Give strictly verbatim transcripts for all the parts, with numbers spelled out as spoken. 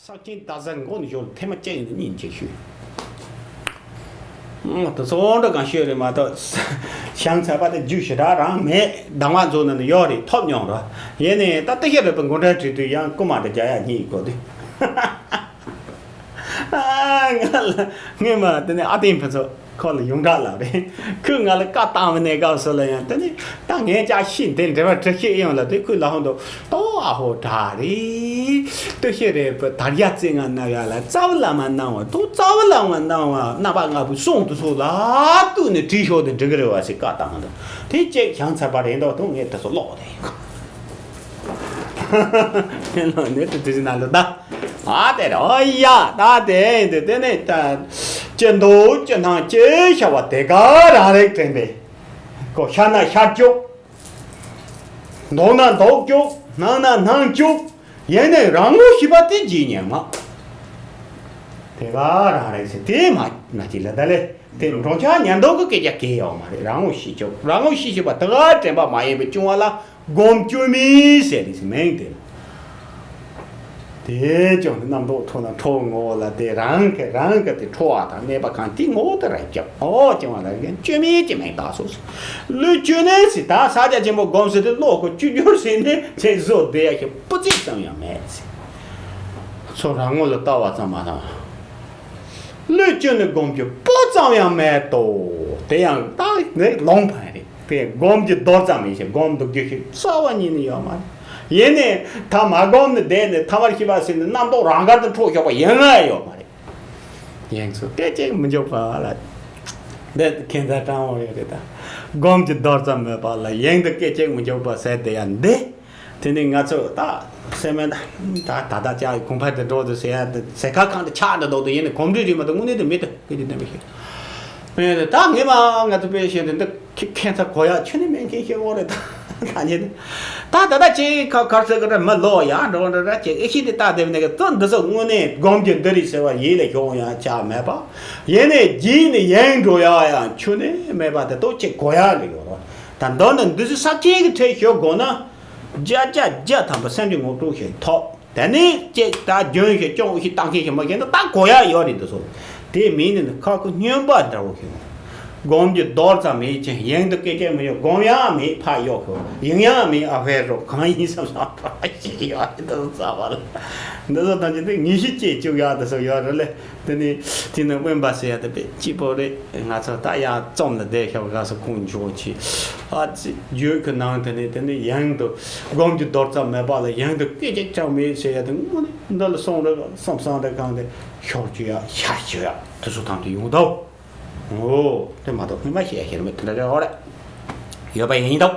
ཚགས་ཆེན་ད་གཟའ་མགོ་ནས་ཞོག་ཐེངས་མ་གཅིག་ཡིན་ན་གཉིས་མཇལ་ཤོས། ཨང་། དེ་ཚོ་འདྲ་གང་ཤོས་རེད་མ་གཏོགས། བྱང་ཚ་པ་དེ་རྒྱུ་ཞེ་དྲག་རང་མེད། སྡང་བ་མཛོ་ནང་དུ་ཡོད་རེད། ཐོབ་མྱོང་ར། ཡིན་ནའི་ད་ལྟ་ཤེས་རེད་པ། མགོ་འདྲ་བྲིས་དུས་ཡང་རྐུ་མ་དང་རྒྱག་ཡ་གཉིས་གོ་དུས། ང་ལ་ངས་མ་དེ་ནས་ཨ་ཏིང་ཕུན་ཚོགས་ཁོ་ལ་ཡོངས་གྲགས་ལབ་རེད། ཁོས་ང་ལ་བཀའ་བཏང་བ་ནས་སྐབས་སུ་ལ་ཡང་དེ་ནས་ད་ངས་ཅག་ཤི་འདི་འབྲེལ་བ་འགྲིག་ཤེས་ཡོང་ལ་དེ་ཁོས་ལ་ཧོན་དུ་ཏོ་ཨ་ཧོ་དྲག་རེད། ལྟོས་ཤེས་རེད་པ། དར་རྒྱ་རྩེ་ལྔ་ན་ཡ་ལ་རྩ་བ་ལ་མ་གནང་བ་དུ་རྩ་བ་ལ་མ་གནང་བ་རྣམ་པ་ལྔ་པོའི་གསུང་དུ་ཚོ་ལ་བཏུས་ནས་བྲིས་ཤོག་དེ་འགྲིག་གི་རེད་བ་ཟེར་བཀའ་བཏང་འདུག་དེ་གཅིག་བྱང་ཚ་པ་རེད་འདུག་དུ་ངས་དེ་ཚོ་ཀློག་དེ་ཡིན། ནས་དེ་དུས་ན་ལོ་ད། ཨ་དེ་རེད། ཨོ་ཡ། ད་དེ་ཡིན་དུས་དེ་ནས་ད་ཅི་འདུག་ཅི་སྣང་ཅི་ཤར་བ་དེ་ག་རང་རེག་དྲན་པས། ཁོ་ཤར་ན་ཤར་བཅུག་མདོག་ན་མདོག་བཅུག་སྣང་ན་སྣང་བཅུག་ཡིན་ནའི་རང་ངོ་ཤེས་པ་དེ་ཇི་སྙེད་མ། དེ་ག་རང་རེག་ཟེར་དེ་མ་ན་ཅི་ལ་ད་ལེ། དེ་འགྲོ་འཆག་ཉལ་འདུག་གི་སྐད་ཆ་གལ་ཡོད་མ་རེད། རང་ངོ་ཤེས་བཅུག་རང་ངོ་ཤེས་ཤེས་པ་དེ་ག་དྲན་པ་མ་ཡིན་པའི་བྱུང་བ་ལ་སྒོམ་བཅོས་མིན་ཟེར་རེད་ཟེར་མིང་དེ་ལ། དེ་ཀྱང་རྣམ་རྟོག་འཕྲོ་ན་འཕྲོ་ངོ་བོ་ལ་དེ་རང་གི་རང་གི་དེ་འཕྲོ་བ་དང་གནས་པ་གང་དེ་ངོ་བོ་དེ་རེད་ཀྱང་། ཨོ་ཀྱང་བ་ལ་གན་བཅོས་མིན་གྱི་མིང་བཏགས་སོ་ཟེར། བློས་བཅོས་ནས་ཟེར་ད་ས་ཆ་ཆེན་པོ་སྒོམ་ཟེར་དེ་བློ་ཁོ་བཅོས་བསྒྱུར་ཟེར་ནས་ཚེ་བཟོ་བདེ་ཡ་ཞིག་སྤུ་ཚིགས་ཙམ་ཡང་མེད་ཟེར། ཚོ་རང་ངོ་ལ་ལྟ་བ་ཙམ་མ་དང་། བློས་བཅོས་ནས་སྒོམ་རྒྱུ་སྤུ་ཙམ་ཡང་མེད་དོ། དེ་ཡང་ད་ནི་ལོང་བ་རེད། དེ་སྒོམ་རྒྱུ་རྡོར་ཙམ་ཡིན་ཞེས་སྒོམ་འདུག་རྒྱུ་ཞིག་རྩ་བ་ཉིད་ནས་ཡོད་མ་རེད། ཡིན་ནའི་ད་མ་སྒོམ་ནས་བསྡད་ནས་ཐ་མར་ཤེས་པ་ཟེར་ནས་རྣམ་རྟོག་རང་དགར་དུ་འཕྲོ་ཞོག་པ་ཡིན་ང་ཡོད་མ་རེད། ཡིན་ཚུལ་སྐད་ཅིག་མི་འཇོག་པ་ལ། འདི་ཁྱད་མཚར་དྲང་བོ་ཡོད་རེད་ད། སྒོམ་གྱི་རྡོར་ཙམ་མེད་པ་ལ་ཡིན་དུ་སྐད་ཅིག་མི་འཇོག་པ་ཟེར་དེ་ཡང་འདི། དེ་ནི་ང་ཚོ་ད་སེམས་ད་ད་ད་ལྟ་ཅག་གོང་འཕེལ་དུ་འགྲོ་དུ་ཟེར་ཡ་དེ་ཟེར་ཁ་གང་དུ་ཆགས་འདྲ་འདུག་དུ་ཡིན་ནི་གོམས་འདྲིས་རིག་མ་དུ་དངོས་གནས་དུ་མེད་དུ་སྐད་ཅིག་བསྟན་པ་ཞིག་ད་ངེས་མ་ང་ཚོ་དཔེ་བཤད་དེ་འདི་ཁྱད་མཚར་གོ་ཡག་ཁྱོན་ནས་མེད་མཁན་ཞིག་འོ་རེད་ད། ད་ཉིད་ད་ད་ལྟ་ཅིག་ཁ་ཁར་ཟེར་གི་རེད། མི་ལོ་ཡག་འགྲོ་འགྲོ་ར་ཅིག་ཨེ་ཤི་དེ་ལྟ་བསྡད་ནས་གི་ཙོ་འདི་ཚོ་དངོས་གནས་སྒོམ་གྱི་འདི་རེད་ཟེར་བ་ཡིད་ལ་ཤོང་ཡག་ཆ་མེད་པ། ཡིན་ནས་རྗེས་ནས་ཡེངས་འགྲོ་ཡག་ཡང་ཁྱོན་ནས་མེད་པ་དེ་ཏོག་ཅིག་གོ་ཡག་ལ་ཡོད་ར། ད་མདོར་ན་འདི་ཚོ་ས་ཆེན་གྱི་ཁྲོད་ཞོག་དགོས་ན། བརྒྱ་ཆ་བརྒྱ་ཐམ་པ་སེམས་ཀྱི་ངོ་སྤྲོད་ཞིག་ཐོབ། དེ་ནས་ཅིག་ད་རྒྱུན་ཞིག་སྐྱོང་ཞིག་བཏང་མཁན་ཞིག་མ་ཤེས་ན་ད་གོ་ཡག་ཡོད་རེད་འདི་ཚོ། དེ་མིན་ནི་ཁ་ཁུ་སྨྱོན་པ་འདྲ་བོ་ཞིག་སྒོམ་རྒྱུ་རྡོར་ཙམ་མེད་ཅིང་ཡེངས་དུ་སྐད་ཅིག་མི་ཡོང་། སྒོམ་ཡང་མེད་ཕར་གཡོག་ཤོག་ཡིན་ཡང་མེད་ཨ་ཕའི་རོ་གང་ཡིན་བསམ་བསམ་ཞིག་ཡོད་རེད་འདི་ཚོ་རྩ་བ་ལ། འདི་ཚོ་ཐམས་ཅད་དེ་ངེས་ཤེས་སྐྱེ་བཅུག་ཡག་འདི་ཚོ་ཡོད་རེད་ལེ། དེ་ནི་དེ་ནི་དབེན་པ་ཟེར་ཡ་དེ་དཔེ་སྐྱིད་པོ་རེད། ང་ཚོ་ད་ཡར་རྩོམ་ལ་བསྡད་ཤོག་ག་སོ་ཁོང་འཇོག་ཆེ། ཨ་ཙི་རྒྱུད་ཀྱི་ནང་དེ་ནི་དེ་ནི་ཡང་དུ་སྒོམ་རྒྱུ་རྡོར་ཙམ་མེད་པ་ལ་ཡང་དུ་སྐད་ཅིག་ཀྱང་མེད་ཟེར་ཡ་དེ་དངོས་གནས་འདི་ལ་སོང་རེ་བསམ་བསམ་རེ་གང་དེ་ཤོག་ཅུ་ཡ་ཤ་ཅུ་ཡ་དེ་ཚོ་དང་དུ་ཡོང་དོ། འོ་དེ་མ་གཏོགས་སྔོན་མ་ཤེས་ཡ་ཤེས་ར་མེད་དེ་འདྲ་རེ་ཧོ་རེ་ཡོད་པ་ཡིན་དོ།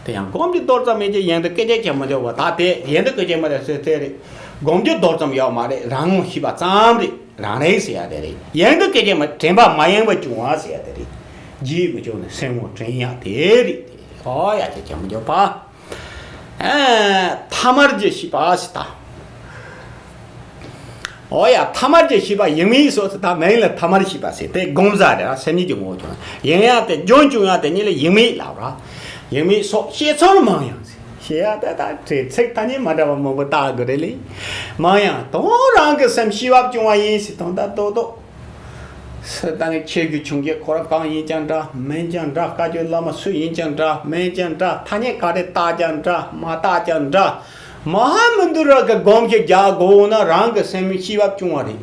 དེ་ཡང་སྒོམ་རྒྱུ་རྡོར་ཙམ་མེད་ཀྱི་ཡང་དུ་སྐད་ཅིག་ཀྱང་མི་འཇོག་པ་ད་དེ་ཡང་དུ་སྐད་ཅིག་མི་འཇོག་ཟེར་དེ་རེད། སྒོམ་རྒྱུ་རྡོར་ཙམ་ཡོད་མ་རེད། རང་ངོ་ཤེས་པ་ཙམ་རེད། རང་རེད་ཟེར་ཡ་དེ་རེད། ཡང་དུ་སྐད་ཅིག་མི་དྲན་པ་མ་ཡེངས་པ་བྱུང་བ་ཟེར་ཡ་དེ་རེད། རྗེས་མི་འཇོག་ནས་སེམས་ངོ་དྲན་ཡ་དེ་རེད། དེ་ཨོ་ཡ་ཅིག་ཀྱང་མི་འཇོག་པ། ཨ་ཐ་མར་གྱི་ཤེས་པ་ཟེར་ད། ཨོ་ཡ་ཐ་མར་གྱི་ཤེས་པ་ཡེངས་མེད་སོགས་ད་མིང་ལ་ཐ་མར་ཤེས་པ་ཟེར་དེ་སྒོམ་བཟའ་རེད། སེམས་ཉིད་ཀྱི་ངོ་བོ་ཀྱང་ཡེངས་ཡ་དེ་རྒྱུན་བྱུང་ཡ་དེ་ཉིད་ལ་ཡེངས་མེད་ལབ་ར། ཡེངས་མེད་སོགས་བཤད་ཚུལ་མང་ཡང་ཟེར། བཤད་ཡ་དེ་ད་བྲེལ་ཚིག་ཐ་སྙད་མ་འདྲ་བ་མང་པོ་བཏགས་དགོས་རེད་ལེ། མང་ཡང་དོན་རང་གི་སེམས་ཤེས་པ་བྱུང་བ་ཡིན་ཟེར་དོན་དག་རྡོག་རྡོག་སུ་ད་ནི་ཁྱེད་ཀྱི་ཆུང་སྐྱེས་ཁོ་རང་གང་ཡིན་ཀྱང་འདྲ་མིན་ཀྱང་འདྲ། བཀའ་བརྒྱུད་བླ་མ་སུ་ཡིན་ཀྱང་འདྲ་མིན་ཀྱང་འདྲ། ཐ་སྙད་ག་རེ་བཏགས་ཀྱང་འདྲ་མ་བཏགས་ཀྱང་འདྲ། མ་ཧཱ་མུ་ནེ་ཙི་ར་གི་སྒོམ་གྱི་རྒྱ་སྒོ་ན་རང་གི་སེམས་ཤེས་པ་བྱུང་བ་རེད།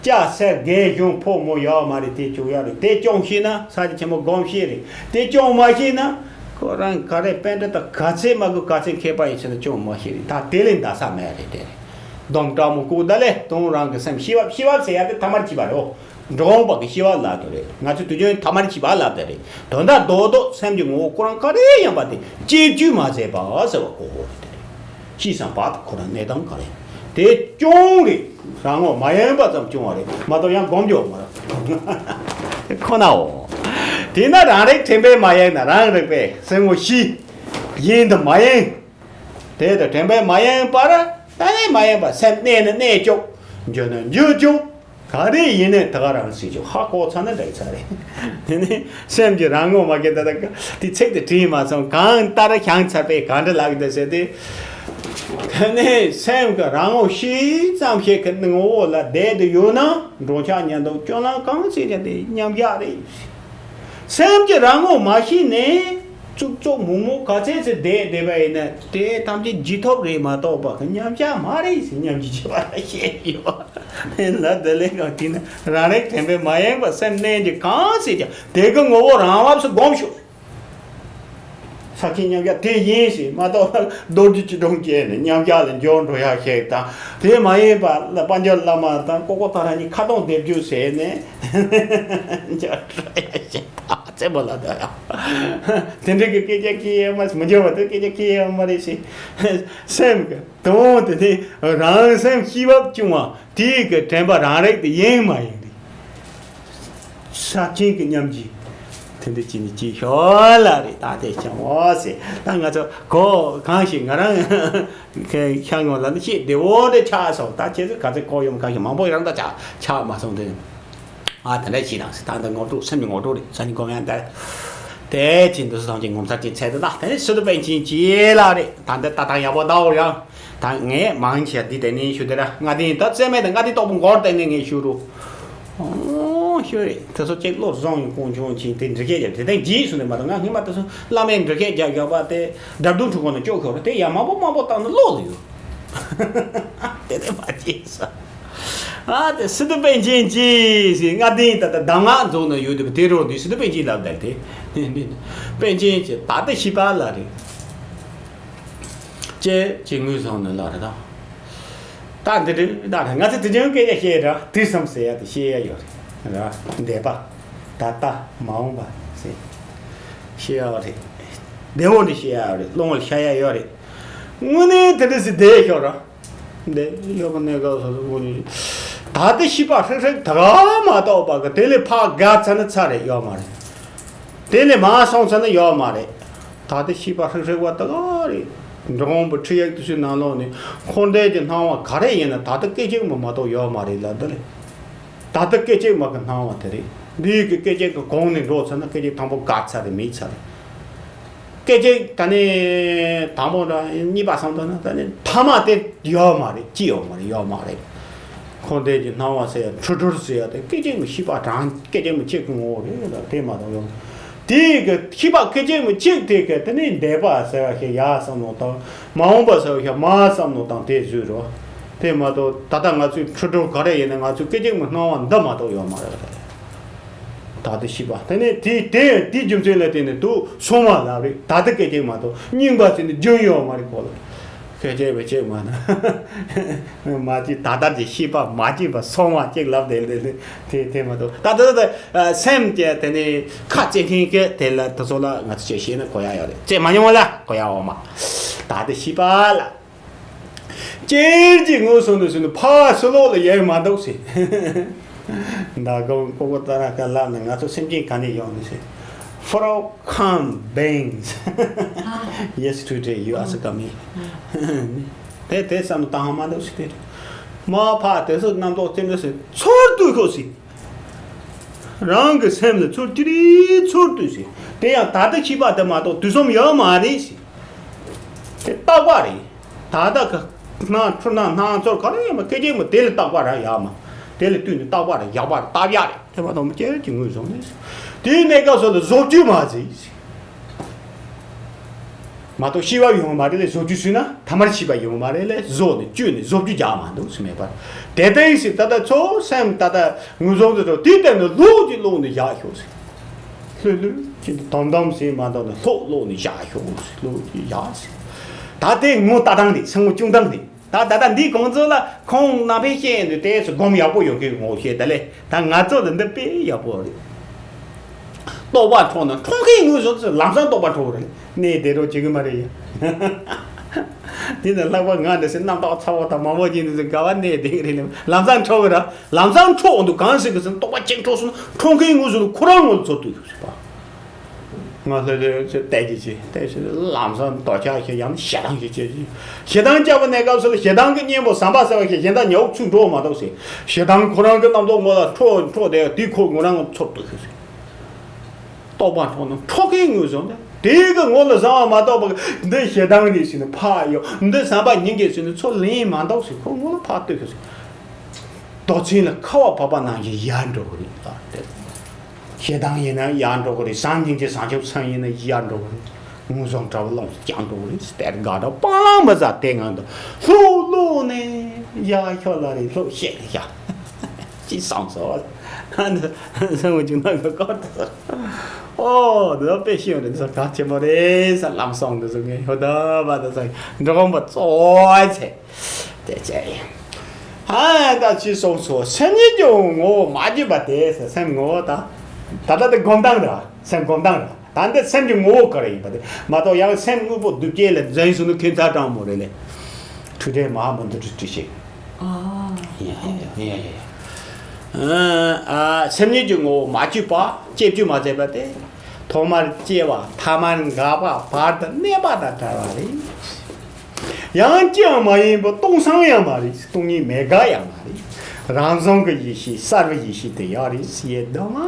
སྐྱ་སེར་རྒན་གཞོན་ཕོ་མོ་ཡོད་མ་རེད། དེ་བྱུང་ཡ་རེད། དེ་སྐྱོང་ཤེས་ན་ས་ཆ་ཆེན་མོ་སྒོམ་ཤེས་རེད། དེ་སྐྱོང་མ་ཤེས་ན་ཁོ་རང་ག་རེ་པཎྜི་ཏ་ག་ཚད་མ་དགོས་ག་ཚད་མཁས་པ་ཡིན་ཕྱིན་ན་སྐྱོང་མ་ཤེས་རེད། ད་དེ་ལས་འདའ་ས་མེད་རེད། དེ་རེད། སྡོམ་སྤྲང་མོ་ལྐུགས་ད་ལས་དོན་རང་གི་སེམས་ཤེས་པ་ཤེས་པ་ཟེར་ཡ་དེ་ཐ་མར་གྱིས་པ་རེད། འོ། འགྲོ་འོང་པ་གི་ཤེས་པ་ལབ་དེ་རེད། ང་ཚོས་དུས་རྒྱུན་ཐ་མར་གྱིས་པ་ལབ་དེ་རེད། དོན་དག་རྡོག་རྡོག་སེམས་ཀྱི་ངོ་བོ་ཁོ་རང་ག་རེ་ཡིན་པ་དེ་བཅས་བཅོས་མ་བྱས་པ་ཟེར་བ་གོ་དགོས་རེད། དེ་རེད། ཤེས་བསམ་པ་དེ་ཁོ་རང་གནས་སྟངས་ག་རེ་དེ་སྐྱོང་རེད། རང་ངོ་མ་ཡེངས་པ་ཙམ་སྐྱོང་བ་རེད་མ་གཏོགས་ཡང་སྒོམ་རྒྱུ་མ་རེད། ཁོ་ནའོ། དེས་ན་རང་རིག་དྲན་པས་མ་ཡེངས་ན་རང་རིག་པས་སེམས་ངོ་ཤེས། ཡེངས་དུ་མ་ཡེངས། དེ་དང་དྲན་པས་མ་ཡེངས་པར་ད་ནི་མ་ཡེངས་པར་སེམས་གནས་ནི་གནས་བཅུག་འགྱུ་ནི་འགྱུ་བཅུག་ག་རེ་ཡིན་ནའི་དེ་ག་རང་སྲིད་བཅུག་ཧ་གོ་ཚར་ན་འགྲིག་ཚར་རེད། དེ་ནི་སེམས་ཀྱི་རང་ངོ་མ་གི་ད་ལྟ་དེ་ཚིག་དེ་བྲིས་མ་སོང་གང་ལྟར་བྱང་ཚར་པས་གང་འདྲ་ལགས་འདི་ཟེར་ཏེ། དེ་ནས་སེམས་ཀྱི་རང་ངོ་ཤེས་ཙམ་ཞིག་གི་ངོ་བོ་ལ་བསྡད་དུ་ཡོད་ན། འགྲོ་འཆག་ཉལ་འདུག་སྤྱོད་ལམ་གང་བྱེད་ཀྱང་དེ་མཉམ་གཞག་རེད། སེམས་ཀྱི་རང་ངོ་མ་ཤེས་ནས་ཙུག་ཙུག་མུག་མུག་ག་ཚད་ཚད་བསྡད་བསྡད་པ་ཡིན་ན། དེ་ཐམས་ཅད་འཇིག་ཐོབ་རེད་མ་གཏོགས་པ་མཉམ་གཞག་མ་རེད་ཟེར། མཉམ་གཞག་བྱེད་པ་ལ་བཤད་ཡོད། ལ་དེ་ལས་གང་དེ་ནི་རང་རིག་དྲན་པས་མ་ཡེངས་པར་སེམས་གནས་ཀྱི་གང་བྱེད་ཀྱང་དེ་གི་ངོ་བོ་རང་བབས་སུ་སྒོམ་ཤོག། ས་ཁྱི་མཉམ་གཞག་དེ་ཡིན་ཞེས་མ་གཏོགས། རྡོ་རྗེ་ཅི་སྒྲོན་བཅས་ནས་མཉམ་གཞག་ལ་འཇོག་འགྲོ་ཡག་ཞིག་དང་། དེ་མ་ཡིན་པ་ལ་དཔལ་འབྱོར་བླ་མ་དང་ཀོ་ཀོ་ཏ་ར་གཉིས་ཁ་སྟོང་སྡེབ་སྦྱོར་བྱས་ནས་འཇོག་འགྲོ་ཡག་ཞིག་དང་། རྩེ་མོ་ལ་དོ་ཡག་དེ་འདྲ་གི་སྐད་ཆ་སྐྱེ་ཡག་མ་མི་འཇོག་པ་དེ་སྐད་ཆ་སྐྱེ་ཡག་མ་རེད་ཞེས། སེམས་ཀྱི་དོན་དེ་ནི་རང་སེམས་ཤེས་པ་བྱུང་བ་དེའི་གི་དྲན་པ་རང་རིག་དེ་ཡེངས་མ་ཡེངས་རེད། ས་ཆེན་གྱི་མཉམ་གཞག་དེ་འདྲ་བྱས་ནས་ཅིག་ཤོག་ལ་རེད། ད་དེ་བྱུང་བ་ཟེར། ད་ང་ཚོ་གོ་གང་ཞིག་ང་རང་ཁྱེད་ངོ་ལ་ནི་ཤེས་བདེ་བོ་འདྲ་ཆགས་སོང་། ད་ཁྱེད་ཚོ་ག་ཚོད་གོ་ཡོང་གང་ཞིག་མང་པོ་རང་ད་ཆགས་ཆགས་མ་སོང་དེ། ཨ་དེ་འདྲ་ཞིག་དང་ཟེར། ད་འདི་ངོ་སྤྲོད་སེམས་ཀྱི་ངོ་སྤྲོད་རེད། ས་ནི་གོ་ཡང་ད་དེ་ཅི་འདུག་སེ་ཐམས་ཅད་ངོ་མཚར་ཅན་ཚད་དུ་ད་དེ་ནི་སི་ཏུ་པཎ་ཆེན་གྱིས་ལ་རེད། ད་འདི་ལྟ་སྟངས་ཡག་པོ་ད་འོ་ཡང་། ད་ངས་མང་ཆེ་འདི་དེ་ནས་ཞུ་དེ་ར། ལྔ་ལྡན་ད་རྩེ་མེད་དང་ལྔ་ལྡན་སྟོབས་པོ་མགོར་བསྟན་ནས་ངས་ཞུ་རུ། ཨོ་ཞུ་རེད། དེ་ཚོ་གཅིག་བློ་བཟང་ཡིན་ཀུན་འབྱུང་ཆེན་དེ་འབྲི་སྐད་རྒྱབ་དེ་དེང་རྗེས་སུ་ནས་མ་གཏོགས། ང་སྔོན་མ་དེ་ཚོ་བླ་མས་འབྲི་སྐད་རྒྱབ་རྒྱག་པ་དེ་དགྲ་འདུལ་ཁྲི་སྐོར་ནས་སྐྱོབ་ཤོར་རེད། དེ་ཡང་མང་པོ་མང་པོ་བཏང་ན་བློ་ལ་ཡོད། དེ་དེ་མ་བྱས་ས། ཨ་དེ་སི་ཏུ་པཎ་ཆེན་གྱིས་ལྔ་ལྡན་ད་ལྟ་གདམས་ངག་རྫོགས་ནས་ཡོད་དུས་དེ་རོ་འདི་སི་ཏུ་པཎ་ཆེན་ལབ་བསྡད་དེ། དེ་འདི་པཎ་ཆེན་གྱི་ད་ལྟ་ཤེས་པ་ལ་རེད། ཅེས་ཅེས་ངོས་བཟུང་ནས་ལ་རེ་དང་། ད་འདི་རེད། ད་རེད། ང་ཚོ་དེ་ཅང་སྐད་ཆ་བཤད་ར། དུས་བསམ་ཟེར་ཡ་དེ་བཤད་ཡ་ཡོད་རེད་ར། འདས་པ། ད་ལྟ། མ་འོངས་པ་ཟེར་བཤད་ཡ་རེད། བདེ་བོ་འདི་བཤད་ཡ་རེད། སློང་བ་ཤ་ཡ་ཡོད་རེད། དངོས་གནས་དེ་འདྲ་ཟེར་བསྡད་ཤོག་ར། འདི་ཡོད་པ་གནས་སྐབས་སོ་སོ་ངོས་ནས་ད་ལྟ་ཤེས་པ་ཧྲིག་ཧྲིག་ད་ག་མ་གཏོགས་པ་གི་དེ་ལས་ཕར་འགག་ཚར་ན་ཚར་རེད། ཡོད་མ་རེད། དེ་ལས་མར་སོང་ཚར་ན་ཡོད་མ་རེད། ད་ལྟ་ཤེས་པ་ཧྲིག་ཧྲིག་པ་ད་ག་རེད། འགྲོ་འོང་པའི་ཁྲིད་ཡིག་དེ་ཚོའི་ནང་ལོགས་ནས་འཁོར་འདས་ཀྱི་སྣང་བ་ག་རེ་ཡིན་ན་ད་ལྟ་སྐད་ཅིག་མ་མ་གཏོགས་ཡོད་མ་རེད་ལབ་འདི་རེད། ད་ལྟ་སྐད་ཅིག་མ་གི་སྣང་བ་དེ་རེད། འདི་ཡི་གི་སྐད་ཅིག་གི་གོང་ནས་འགྲོ་ཚར་ན་སྐད་ཅིག་དང་པོ་འགག་ཚར་རེད། མེད་ཚར་རེད། སྐད་ཅིག་ད་ནི་དང་པོ་འདྲ་གཉིས་པ་སོང་དུས་ན་ད་ནི་ཐ་མ་དེ་ཡོད་མ་རེད། ཅི་ཡོད་མ་རེད། ཡོད་མ་རེད། འཁོར་འདས་ཀྱི་སྣང་བ་ཟེར་ཡ་འཁྲུལ་འཁྲུལ་ཟེར་ཡ་དེ་སྐད་ཅིག་མ་ཤེས་པ་དྲང་སྐད་ཅིག་མ་གཅིག་གི་ངོ་བོ་རེད་ལ། དེ་མ་གཏོགས་ཡོད། དེའི་གི་ཤེས་པ་སྐད་ཅིག་མ་གཅིག་དེ་གི་དེ་ནི་འདས་པ་ཟེར་བ་ཞིག་ཡར་བསམ་བློ་བཏང་། མ་འོངས་པ་ཟེར་བ་ཞིག་མར་བསམ་བློ་བཏང་། དེ་བཟོས་རོ། དེ་མ་གཏོགས་ད་ལྟ་ང་ཚོའི་འཁྲུལ་འཁྲུལ་ག་རེ་ཡིན་ན་ང་ཚོའི་སྐད་ཅིག་མ་སྣང་བ་འདི་མ་གཏོགས་ཡོད་མ་རེད། ད་ལྟ་ཤེས་པ་དེ་ནས་དེ་དེ་དེའི་རྒྱུ་མཚན་ལ་བརྟེན་ནས་དུ་སོང་བ་ལ་རེད། ད་ལྟ་སྐད་ཅིག་མ་གཏོགས་རྙིང་པ་ཟེར་ནས་རྒྱུན་ཡོད་མ་རེད་གོ་ལ། སྐད་ཅིག་བེད་སྤྱོད་མ་ན་མ་ཅིག་ད་ལྟ་གྱི་ཤེས་པ་མ་སྐྱེས་པ་སོང་བ་ཅིག་ལབ་དེ་དེ་དེ་དེ་མ་གཏོགས་ད་ལྟ་ད་སེམས་ཀྱི་དེ་ནས་ཁ་ལྕེ་ཁེངས་ཀྱི་དེ་ལ་དེ་ཚོ་ལ་ང་ཚོ་ཅིག་ཤེས་ན་གོ་ཡ་ཡོད་རེད། ཅེས་མ་མྱོང་ལ་གོ་ཡ་འོ་མ། ད་ལྟ་ཤེས་པ་ལ། ཅེར་གྱི་ངོས་བཟུང་དུ་ཟིན་ནས་ཕ་སུ་ལོག་ལ་ཡལ་མ་འདུག་ཟེར། ད་གང་ཀོ་ཀོ་ཏ་ར་ཀ་ལབ་ནས་ང་ཚོ་སེམས་ཅན་ག་ནས་ཡོང་ནས་ཟེར། For all calm beings. Yesterday you asked me. དེ་དེ་བསམ་བཏང་མ་འདུག་ཟེར་དེ། མ་ཕ་དེ་ཚོ་རྣམ་རྟོག་ཙེམ་ལ་ཟེར་ཚོར་དུས་ཤོག་ཟེར། རང་གི་སེམས་ལ་ཚུར་ཅི་རིགས་ཚུར་ལྟོས་ཤིག། དེ་ཡང་ད་ལྟ་ཤེས་པ་དེ་མ་གཏོགས་དུས་གསུམ་ཡོད་མ་རེད་ཤིག། དེ་རྟག་པ་རེད། ད་ལྟ་གི་སྣང་འཁྲུལ་སྣང་སྣང་ཚོར་ག་རེ་ཡོད་མ་སྐད་ཅིག་མ་དེ་ལ་རྟག་པ་ར་ཡོད་མ། དེ་ལ་ལྟོས་ནས་རྟག་པ་ར་ཡག་པ་ར་སྟབས་ཡག་རེད། དེ་མ་གཏོགས་མི་སྐྱེ་གི་ངོས་བཟུང་ནས་ཤིག། དེའི་གནས་སྐབས་སུ་ལ་བཟོ་བཅོས་མ་བྱེད་ཤིག། མ་གཏོགས་ཤེས་པ་ཡོང་བ་མ་རེད་ལས་བཟོ་བཅོས་ཟེར་ན་ཐ་མར་ཤེས་པ་ཡོང་བ་མ་རེད་ལས་བཟོ་ནས་བཅོས་ནས་བཟོ་བཅོས་རྒྱག་མ་འདུག་ཟེར་མེད་པར། དེ་ལྟ་ཡིན་ཟེར་ད་ལྟ་ཚོ་སེམས་ད་ལྟ་ངོས་བཟུང་དུ་འགྲོ་དེའི་སྟེང་ནས་ལོག་ཅིག་ལོག་ནས་བཞག་ཤོག་ཟེར། ལྷོད་ལྷོད་ཅིག་དམ་དམ་ཟེར་མ་གཏོགས་ནས་ལྷོད་ལོག་ནས་བཞག་ཤོག་ཟེར། ལོག་ཅིག་བཞག་ཟེར། ད་དེ་ངོ་ལྟ་སྟངས་རེད། སེམས་ངོ་སྐྱུང་སྟངས་རེད། ད་ད་ལྟ་འདི་གོང་ཚོ་ལ་ཁོང་ནང་པའི་བཤད་འདུག་དེ་ཚོ་སྒོམ་ཡག་པོ་ཡོད་མཁན་ངོ་ཤེས་ད་ལས་ད་ང་ཚོ་ལ་འདི་དཔེ་ཡག་པོ་རེད། རྟོག་པ་འཕྲོག་ན་འཕྲོག་མཁན་ངོས་བཟུང་ཚེ་ལམ་སང་རྟོག་པ་འཕྲོག་རེད། གནས་བདེ་རོགས་བྱེད་གི་མ་རེད་ཡ། དེ་ནས་ལྷག་པར་ང་འདི་སེ་རྣམ་རྟོག་ཚ་བོ་དང་མང་པོ་ཅན་འདི་ཚོ་ག་བ་གནས་བདེ་གི་རེད་ལམ་སང་འཕྲོག་གི་ར། ལམ་སང་འཕྲོག་འདུག་གང་ཟེར་གི་ཟེར་ན་རྟོག་པ་ཅིག་འཕྲོག་སོང་ན་འཕྲོག་མཁན་ངོས་བཟུང་ཁོ་རང་ངོས་ཚོར་དུས་ཟེར་པ། ང་ལྷོད་ལྷོད་ཚོས་བལྟས་ཀྱི་ཅི་བལྟས་ཞེས་ལམ་སང་འདོད་ཆགས་ཤིག་ཡང་ན་ཞེ་སྡང་ཞིག་བྱེད་ཅི། ཞེ་སྡང་སྐྱེ་བ་གནས་སྐབས་སུ་ལ་ཞེ་སྡང་གི་གཉེན་པོ་ཟམ་པ་ཟེར་བ་ཞིག་གཞན་དག་ཉེ་བོ་ཚུར་འགྲོ་མ་གཏོགས་ཟེར། ཞེ་སྡང་ཁོ་རང་གི་རྣམ་རྟོག་ངོ་ལ་འཕྲོ་འཕྲོ་བསྡད་དེ་ཁོ་ངོ་རང་ཚོར་འདུག་ཟེར། རྟོག་པ་འཕྲོག་ན་འཕྲོག་མཁན་ངོས་བཟུང་སྟེ་ དེ་གི་ངོ་ལ་བཟང་བ་མ་གཏོགས་པ་འདི་ཞེ་སྡང་རེད་ཟེར་ནས་ཕར་གཡོ། འདི་བསམ་པ་སྙིང་གི་ཟེར་ནས་ཚུར་ལེན་མ་གཏོགས་ཟེར། ཁོ་ངོ་ལ་ཕར་ལྟོས་ཤོག་ཟེར། རྡོ་ཚོན་ལ་ཁ་བ་བབས་པ་ནང་བཞིན་ཡལ་འགྲོ་གི་རེད། ད་དེ་ཞེ་སྡང་ཡིན་ན་ཡལ་འགྲོ་གི་རེད། བྱམས་སྙིང་རྗེ་བྱང་ཆུབ་སེམས་ཡིན་ན་ཡལ་འགྲོ་གི་རེད། ངན་སོང་དགྲ་བོ་ལོངས་སུ་བསྐྱང་འགྲོ་གི་རེད། དེར་དགའ་འདྲ་སྤང་བླང་མི་བྱ་དེ་ངང་དུ་ལྷོད་ལྷོད་ནས་ཡར་ཤོག་ལ་རེ་ལྷོད་བཤད་རེ་བཞག་ཅི་བསམ་སོང་བ། ཨ་ནི་སེམས་ངོ་ཅུང་ནང་གི་སྐོར་དུ་ཨོ་འདི་དཔེ་ཤེས་ཡོང་རེད། འདི་ཚོ་གལ་ཆེན་པོ་རེད་ཟེར། ལམ་སང་འདི་ཚོ་ངས་ཧོ་ད་བ་ད་ཟེར་འགྲོ་འོང་པ་གཙོ་བོ་ཚེ། དེ་བྱས་ཡིན། ཧ་ད་ཅི་སོང་སོ། སེམས་ཉིད་ཀྱི་ངོ་བོ་མ་བརྗོད་པ་དེ་ཟེར། སེམས་ངོ་བོ་ད། ད་ལྟ་དེ་སྒོམ་སྟངས་རེད། སེམས་སྒོམ་སྟངས་རེད། ད་འདི་སེམས་ཀྱི་ངོ་བོ་ག་རེ་ཡིན་པ་དེ་མ་གཏོགས་ཡང་སེམས་དངོས་པོ་སྡུག་སྐྱེ་ལ་འཛིན་སོང་ནི་ཁྱོད་ཚ་གྲང་མོ་རེད་ལེ། འཁྲུལ་བྲལ་མ་ཧཱ་མུ་དྲ་ཏྲི་ཤེས། ཨ། ཡ་ཡ་ཡ་ཡ་ཡ། ཨ་སེམས་ཉིད་ཀྱི་ངོ་བོ་མ་བརྗོད་པ། བཅས་བརྗོད་མ་མཛད་པ་སྟེ། ཐོག་མར་སྐྱེ་བ་ཐ་མར་འགག་པ་བར་དུ་གནས་པ་དང་བྲལ་བ་རེད། ཡང་ཅི་ཡང་མ་ཡིན་པ་སྟོང་སང་ཡང་མ་རེད། སྟོང་ཉིད་མེད་དགག་ཡང་མ་རེད། རང་བྱུང་གི་ཡེ་ཤེས་གསར་བའི་ཡེ་ཤེས་དེ་ཡང་རེད། ཡེ་གདོད་མ་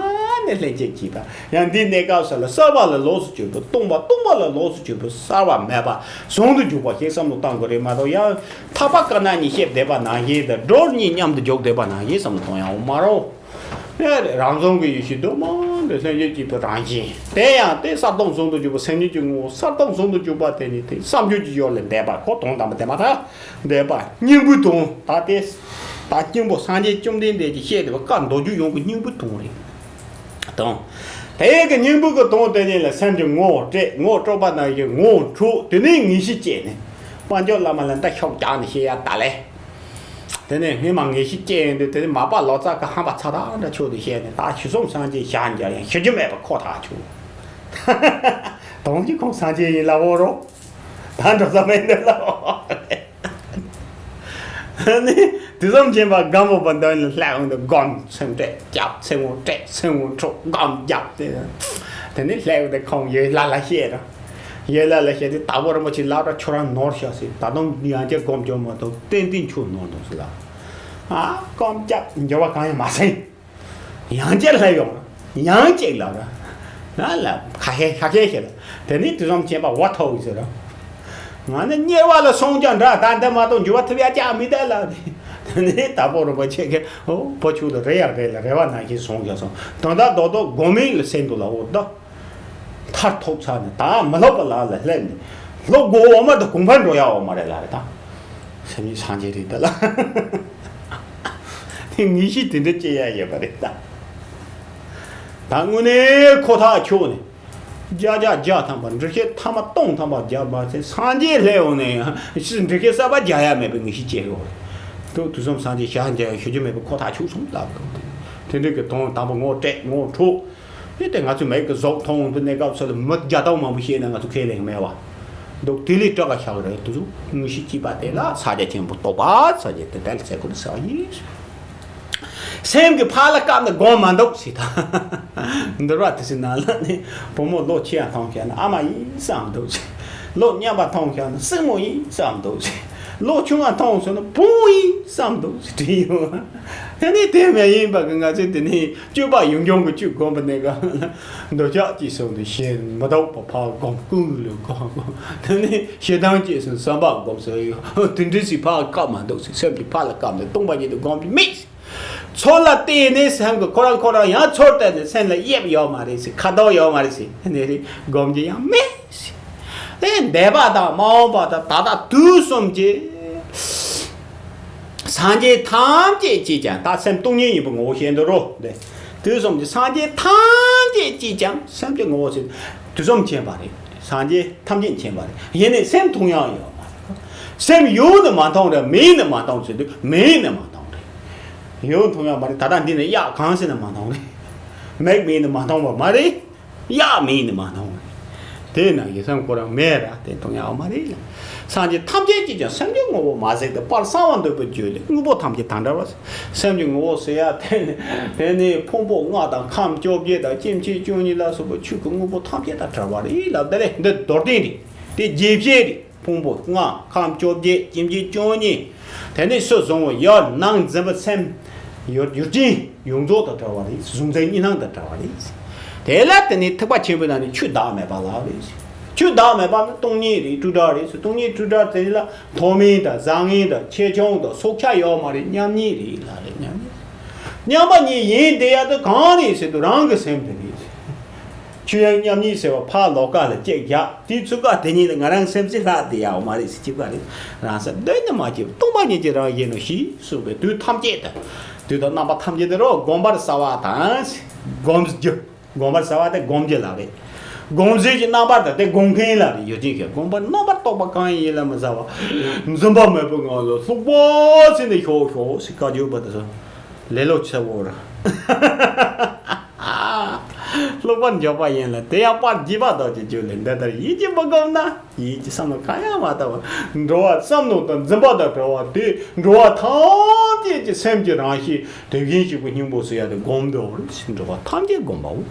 ནས་ལྷན་སྐྱེས་ཀྱིས་པ་ཡང་འདིའི་གནས་སྐབས་སུ་ལ་གསར་བ་ལ་ལོགས་སུ་གྱུར་པའི་སྟོང་པ། སྟོང་པ་ལ་ལོགས་སུ་གྱུར་པའི་གསར་བ་མེད་པ་ཟུང་དུ་འཇུག་པ་ཞིག་བསམ་བློ་གཏང་དགོས་རེད་མ་གཏོགས་ཡང་ཐག་པ་དཀར་ནག་གཉིས་བཤད་བསྡད་པ་ནང་བཞིན་དང་སྒྲོ་གཉིས་མཉམ་དུ་འཇོག་བསྡད་པ་ནང་བཞིན་བསམ་བློ་གཏོང་ཡག་མ་རེད། དེ་རང་བྱུང་གི་ཡེ་ཤེས་གདོད་མ་ནས་ལྷན་སྐྱེས་ཀྱི་བུ་རང་བཞིན་དེ་ཡང་དེ་གསར་སྟོང་ཟུང་དུ་འཇུག་པ། སེམས་ཉིད་ཀྱི་ངོ་བོ་གསར་སྟོང་ཟུང་དུ་འཇུག་པ་དེ་ནི་དེ་བསམ་བརྗོད་ཀྱི་ཡུལ་ལས་འདས་པ་ཁོ་དོན་དམ་པ་དེ་མ་ཐག་འདས་པ་སྙིང་པོའི་དོན་ད་དེ་ད་སྙིང་པོ་སངས་རྒྱས་བཅོམ་ལྡན་འདས་ཀྱིས་བཤད་བསྡད་པ་བཀའ་མདོ་རྒྱུད་ཡོངས་ཀྱི་སྙིང་པོའི་དོན་རེད། དང་། དེ་གི་སྙིང་པོ་གི་དོན་དེ་ཉིད་ལ་སེམས་ཀྱི་ངོ་བོ་སྤྲད། ངོ་བོ་སྤྲོད་པ་ནང་བཞིན་ངོ་བོ་འཕྲོད། དེ་ནས་ངེས་ཤེས་སྐྱེས་ནས་དཔལ་འབྱོར་བླ་མ་ལ་མདའ་ཤོག་རྒྱག་ནས་བཤད་ཡ་ད་ལས། དེ་ནས་སྔོན་མ་ངེས་ཤེས་སྐྱེས་ཡོང་དུས་དེ་ནས་མ་པ་ལོ་ཙཱ་གི་ཧམ་པ་ཚ་ཐག་འདྲ་ཆོག་དུ་བཤད་ནས་ད་ཞི་འཚོ་སངས་རྒྱས་ཞལ་མཇལ་ཡང་ཞུ་རྒྱུ་མེད་པ་ཁོ་ཐག་ཆོད། དོན་གྱི་ཁོང་སངས་རྒྱས་ཡིན་ལབ་འོ་རོ། ད་འགྲོ་ས་མེད་འདི་ལབ་འོ། ནི་དུས་གསུམ་མཁྱེན་པ་སྒམ་པོ་པ་འདི་ལ་སླེབས་འོང་དུས་སྒོམ་སེམས་སྤྲད་རྒྱབ་སེམས་ངོ་སྤྲད་སེམས་ངོ་འཕྲོ་སྒོམ་རྒྱབ་དེ། དེ་ནས་སླེབས་འོང་དུས་ཁོང་ཡོད་ལ་ལ་བཤད་རོ། ཡོད་ལ་ལ་བཤད་དུས་དྭགས་པོ་རིན་པོ་ཆེ་ལབ་ར་ཁྱོད་རང་ནོར་ཤག་ཟེར། ད་དུང་ཡང་བསྐྱར་སྒོམ་སྐྱོར་མ་གཏོགས་ཏན་ཏན་ཁྱོད་ནོར་འདུག་ཟེར་ལ། ཨ་སྒོམ་རྒྱབ་འགྱུར་བ་གང་ཡང་མ་སེམས། ཡང་བསྐྱར་སླེབས་ཡོང་། ཡང་གཅིག་ལབ་ར། ང་ལ་ཁ་ཤས་ཁ་ཤས་ཤིག་ལ། དེ་ནས་དུས་གསུམ་མཁྱེན་པ་འོ་ཐོག་ཟེར་ར། ང་ནི་དམྱལ་བ་ལ་སོང་ཀྱང་འདྲ་ད་འདི་མ་གཏོགས་འགྱུར་བ་ཐེབས་ཡ་ཅག་མི་འདུག་ལབ་རེད། དེ་ནས་དྭགས་པོ་རིན་པོ་ཆེ་གིས་ཨོ་བུ་ཆུང་དུ་རེ་ཡར་རེ་ལ་རེ་བ་ནང་བཞིན་སོང་ཀྱང་སོང་དོན་དག་རྡོག་རྡོག་སྒོམ་མིན་ལ་སེམས་འདུག་ལ་འོ་ད། མཐར་ཐུག་ཚར་ནས་ད་མི་སློབ་པ་ལག་ལ་སླེབས་ནས་སློབ་དགོས་འོ་མ་དང་གོང་འཕེལ་འགྲོ་ཡ་འོ་མ་རེད་ལ་རེད་ད། སེམས་ཉིད་སངས་རྒྱས་རེད་ད་ལ། དེ་ངེས་ཤེས་དེ་འདྲ་སྐྱེ་ཡ་ཡོད་པ་རེད་ད། ད་དངོས་གནས་ཁོ་ཐག་ཆོད་ནས། བརྒྱ་ཆ་བརྒྱ་ཐམ་པ་འགྲེལ་བཤད་ཐ་མ་སྟོང་ཐམ་པ་བརྒྱབ་པ་ཚེ་སངས་རྒྱས་སླེབས་འོང་ནས་ཡང་ཕྱིར་འགྲེལ་བཤད་གསར་པ་རྒྱག་ཡ་མེད་པའི་ངེས་ཤེས་སྐྱེ་གི་འོ་རེད། དུ་དུས་གསུམ་སངས་རྒྱས་ཞལ་མཇལ་ཡང་ཞུ་རྒྱུ་མེད་པའི་ཁོ་ཐག་ཆོད་སོང་ལབ་དགོས་དེ་འདྲ་གི་དོན་དང་པོ་ངོ་སྤྲད་ངོ་འཕྲོད། དེ་ལྟར་ང་ཚོས་མིག་གིས་གཟུགས་མཐོང་དུས་གནས་སྐབས་སུ་ལ་མི་བརྒྱ་སྟོང་མང་པོ་ཤེས་ན་ང་ཚོ་ཁས་ལེན་མེད་བ། འདུག་དེ་ལས་སྐྲག་ག་ཤག་རེད་དུ་ཚོ་དངོས་གཞི་གཅིག་པ་དེ་ལ་ཕྱག་རྒྱ་ཆེན་པོ་རྟོགས་པ་ཕྱག་རྒྱ་དེ་ལྟར་ལ་ཟེར་དགོས་ཟེར་བ་ཡིན། སེམས་ཀྱི་ཕར་ལ་བཀབ་ནས་སྒོམ་མ་འདུག་ཟེར་ད། འདུལ་བ་དེ་ཚོའི་ནང་ལ་ནི་བུ་མོ་ལོ་ཆེ་ཡང་མཐོང་ཤག་ན་ཨ་མ་ཡིན་བསམ་འདུག་ཟེར། ལོ་མཉམ་པ་མཐོང་ཤག་ན་སྲིང་མོ་ཡིན་བསམ་འདུག་ཟེར། ལོ་ཆུང་བ་མཐོང་སོང་ན་བུ་མོ་ཡིན་བསམ་འདུག་ཟེར་བྲིས་ཡོད། དེ་ནི་དེ་མ་ཡིན་པ་གི་ང་ཚོས་དེ་ནི་སྤྱོད་པ་ཡུམ་ཆུང་གི་བཅུ་བསྒོམས་པ་ནས་ག་འདོད་ཆགས་སྐྱེས་སོང་དུས་ཞེ་མི་ཐོགས་པ་ཕར་བསྒོམ་ཀུན་ལ་བསྒོམ་བསྒོམ་དེ་ནི་ཞེ་སྡང་སྐྱེས་སོང་བསམ་པ་བསྒོམ་ཟེར་ཡོད་དེ་འདྲ་ཞིག་ཕར་བཀབ་མ་འདུག་ཟེར། སེམས་ཀྱི་ཕར་ལ་བཀབ་ནས་སྟོང་པ་ཉིད་དུ་བསྒོམ་གྱི་མེད། ཚུར་ལ་བལྟས་ནས་སེམས་ཀྱི་ཁོ་རང་ཁོ་རང་ཡང་ཚུར་བལྟས་ནས་སེམས་ལ་དབྱིབས་ཡོད་མ་རེད་ཟེར། ཁ་དོག་ཡོད་མ་རེད་ཟེར། དེ་ནས་རེད་བསྒོམ་གྱི་ཡང་མེད་ཟེར། ཨེ་འདས་པ་དང་མ་འོངས་པ་དང་ད་ལྟ་དུས་གསུམ་གྱི་སངས་རྒྱས་ཐམས་ཅད་ཀྱིས་ཀྱང་ད་སེམས་སྟོང་ཉིད་ཡིན་པའི་ངོ་བོ་བཤད་འདུག་རོ། འདི་དུས་གསུམ་གྱི་སངས་རྒྱས་ཐམས་ཅད་ཀྱིས་ཀྱང་སེམས་ཀྱི་ངོ་བོ་ཟེར། དུས་གསུམ་མཁྱེན་པ་རེད། སངས་རྒྱས་ཐམས་ཅད་མཁྱེན་པ་རེད། ཡིན་ནའི་སེམས་མཐོང་ཡག་ཡོད་མ་རེད། སེམས་ཡོད་ནི་མ་མཐོང་རེད། མེད་ནི་མ་མཐོང་ཟེར་དུས་མེད་ནི་མ་མཐོང་རེད། ཡོད་མཐོང་ཡག་མ་རེད། ད་ལྟ་འདི་ནས་གཡག་གང་ཟེར་ནི་མ་མཐོང་རེད། མིག་མེད་ནི་མ་མཐོང་བ་མ་རེད། གཡག་མེད་ནི་མ་མཐོང་བ་རེད། དེས་ན་ཡེ་སེམས་ཁོ་རང་མེད་ར་དེ་མཐོང་ཡག་མ་རེད་ལ། སངས་རྒྱས་ཐམས་ཅད་ཀྱིས་ཀྱང་སེམས་ཀྱི་ངོ་བོ་མ་ཟད་དེ་པར་གསང་བ་འདུས་པའི་རྒྱུད་ལས་དངོས་པོ་ཐམས་ཅད་དང་བྲལ་བ། སེམས་ཀྱི་ངོ་བོ་ཟེར་ཡག་དེ་ནི་དེ་ནི་ཕུང་པོ་ལྔ་དང་ཁམས་བཅོ་བརྒྱད་དང་སྐྱེ་མཆེད་བཅུ་གཉིས་ལ་སོགས་པ་ཆོས་ཀྱི་དངོས་པོ་ཐམས་ཅད་དང་བྲལ་བ་རེད་ལབ། དེ་ལས་འདི་མདོར་བསྟན་རེད། དེ་རྒྱས་བཤད་རེད། ཕུང་པོ་ལྔ་ཁམས་བཅོ་བརྒྱད་སྐྱེ་མཆེད་བཅུ་གཉིས། དེ་ནས་སུ་བཟུང་བ་ཡོད་ནང་འཛིན་པ་སེམས་ཡུལ་ཡུལ་ཅན་ཡོངས་རྫོགས་དང་བྲལ་བ་རེད། གཟུང་འཛིན་གཉིས་སྣང་དང་བྲལ་བ་རེད། དེ་ལ་དེ་ནི་ཐེག་པ་ཆེན་པོའི་ནང་ནས་ཆོས་བདག་མེད་པ་ལ་རེད། ཆོས་བདག་མེད་པ་ནི་སྟོང་ཉིད་རེད། སྤྲོས་བྲལ་རེད་ཟེར། སྟོང་ཉིད་སྤྲོས་བྲལ་དེ་ལ་མཐོ་དམན་དང་བཟང་ངན་དང་ཆེ་ཆུང་དང་སོགས་ཆགས་ཡོད་མ་རེད། མཉམ་ཉིད་རེད་ལ་རེད། མཉམ་ཉིད། མཉམ་པ་ཉིད་ཡིན་དེ་ཡག་དེ་གང་རེད་ཟེར་དུས་རང་གི་སེམས་དེ་རེད། ཆོས་དབྱིངས་མཉམ་ཉིད་ཟེར་བ་ཕར་ལོགས་ཀ་ལ་གཅིག་བཞག་དེའི་ཚུལ་ཁ་དེ་ཉིད་ལ་ང་རང་སེམས་སྲིད་ལྷག་དེ་ཡག་མ་རེད་ཟེར། གཅིག་པ་རེད། རང་སེམས་གདོད་ནས་མ་སྐྱེས་སྟོང་པ་ཉིད་ཀྱི་རང་བཞིན་ནོ་ཞེས་གསུངས་པས། དུས་ཐམས་ཅད་དུ་དུས་དང་རྣམ་པ་ཐམས་ཅད་དུ་རོ་བསྒོམ་པར་བྱ་བ་དང་། སྒོམ་རྒྱུ། བསྒོམ་པར་བྱ་བ་དེ་སྒོམ་རྒྱུ་ལ་རེད། སྒོམ་བྱེད་ཀྱི་རྣམ་པར་དང་དེ་སྒོམ་མཁན་ལ་རེད། ཡོད་ཅིག་གིས་བསྒོམ་པར་རྣམ་པར་རྟོག་པ་གང་ཡིན་ཡིད་ལ་མི་བྱ་བར། འཛིན་པ་མེད་པའི་ངང་ལ་ལྷུག་པ་ཟེར་ནས་ཞོག་ཞོག་ཟེར་བཀའ་བརྗོད་པ་དེ་ཚོ་ལེ་ལོ་ཆེ་བོ་རེད། ལྷུག་པར་འཇོག་པ་ཡིན་ལ་དེ་ཡང་པར་རྒྱས་པ་དག་གི་རྒྱུད་ལས། འདི་ལྟར་ཡིད་ཀྱིས་མི་བསྒོམ་ན། ཡིད་ཀྱི་བསམ་བློ་གང་ཡང་མ་བཏང་བར། འགྲོ་བ་བསམ་མནོ་དང་འཛིན་པ་དང་བྲལ་བ་དེ་འགྲོ་བ་ཐམས་ཅད་ཀྱི་སེམས་ཀྱི་རང་བཞིན་དེ་བཞིན་གཤེགས་པའི་སྙིང་པོ་ཟེར་ཡ་དེ་བསྒོམ་འགྲོ་བར་འགྲོ་བ་ཐམས་ཅད་བསྒོམ་པའོ།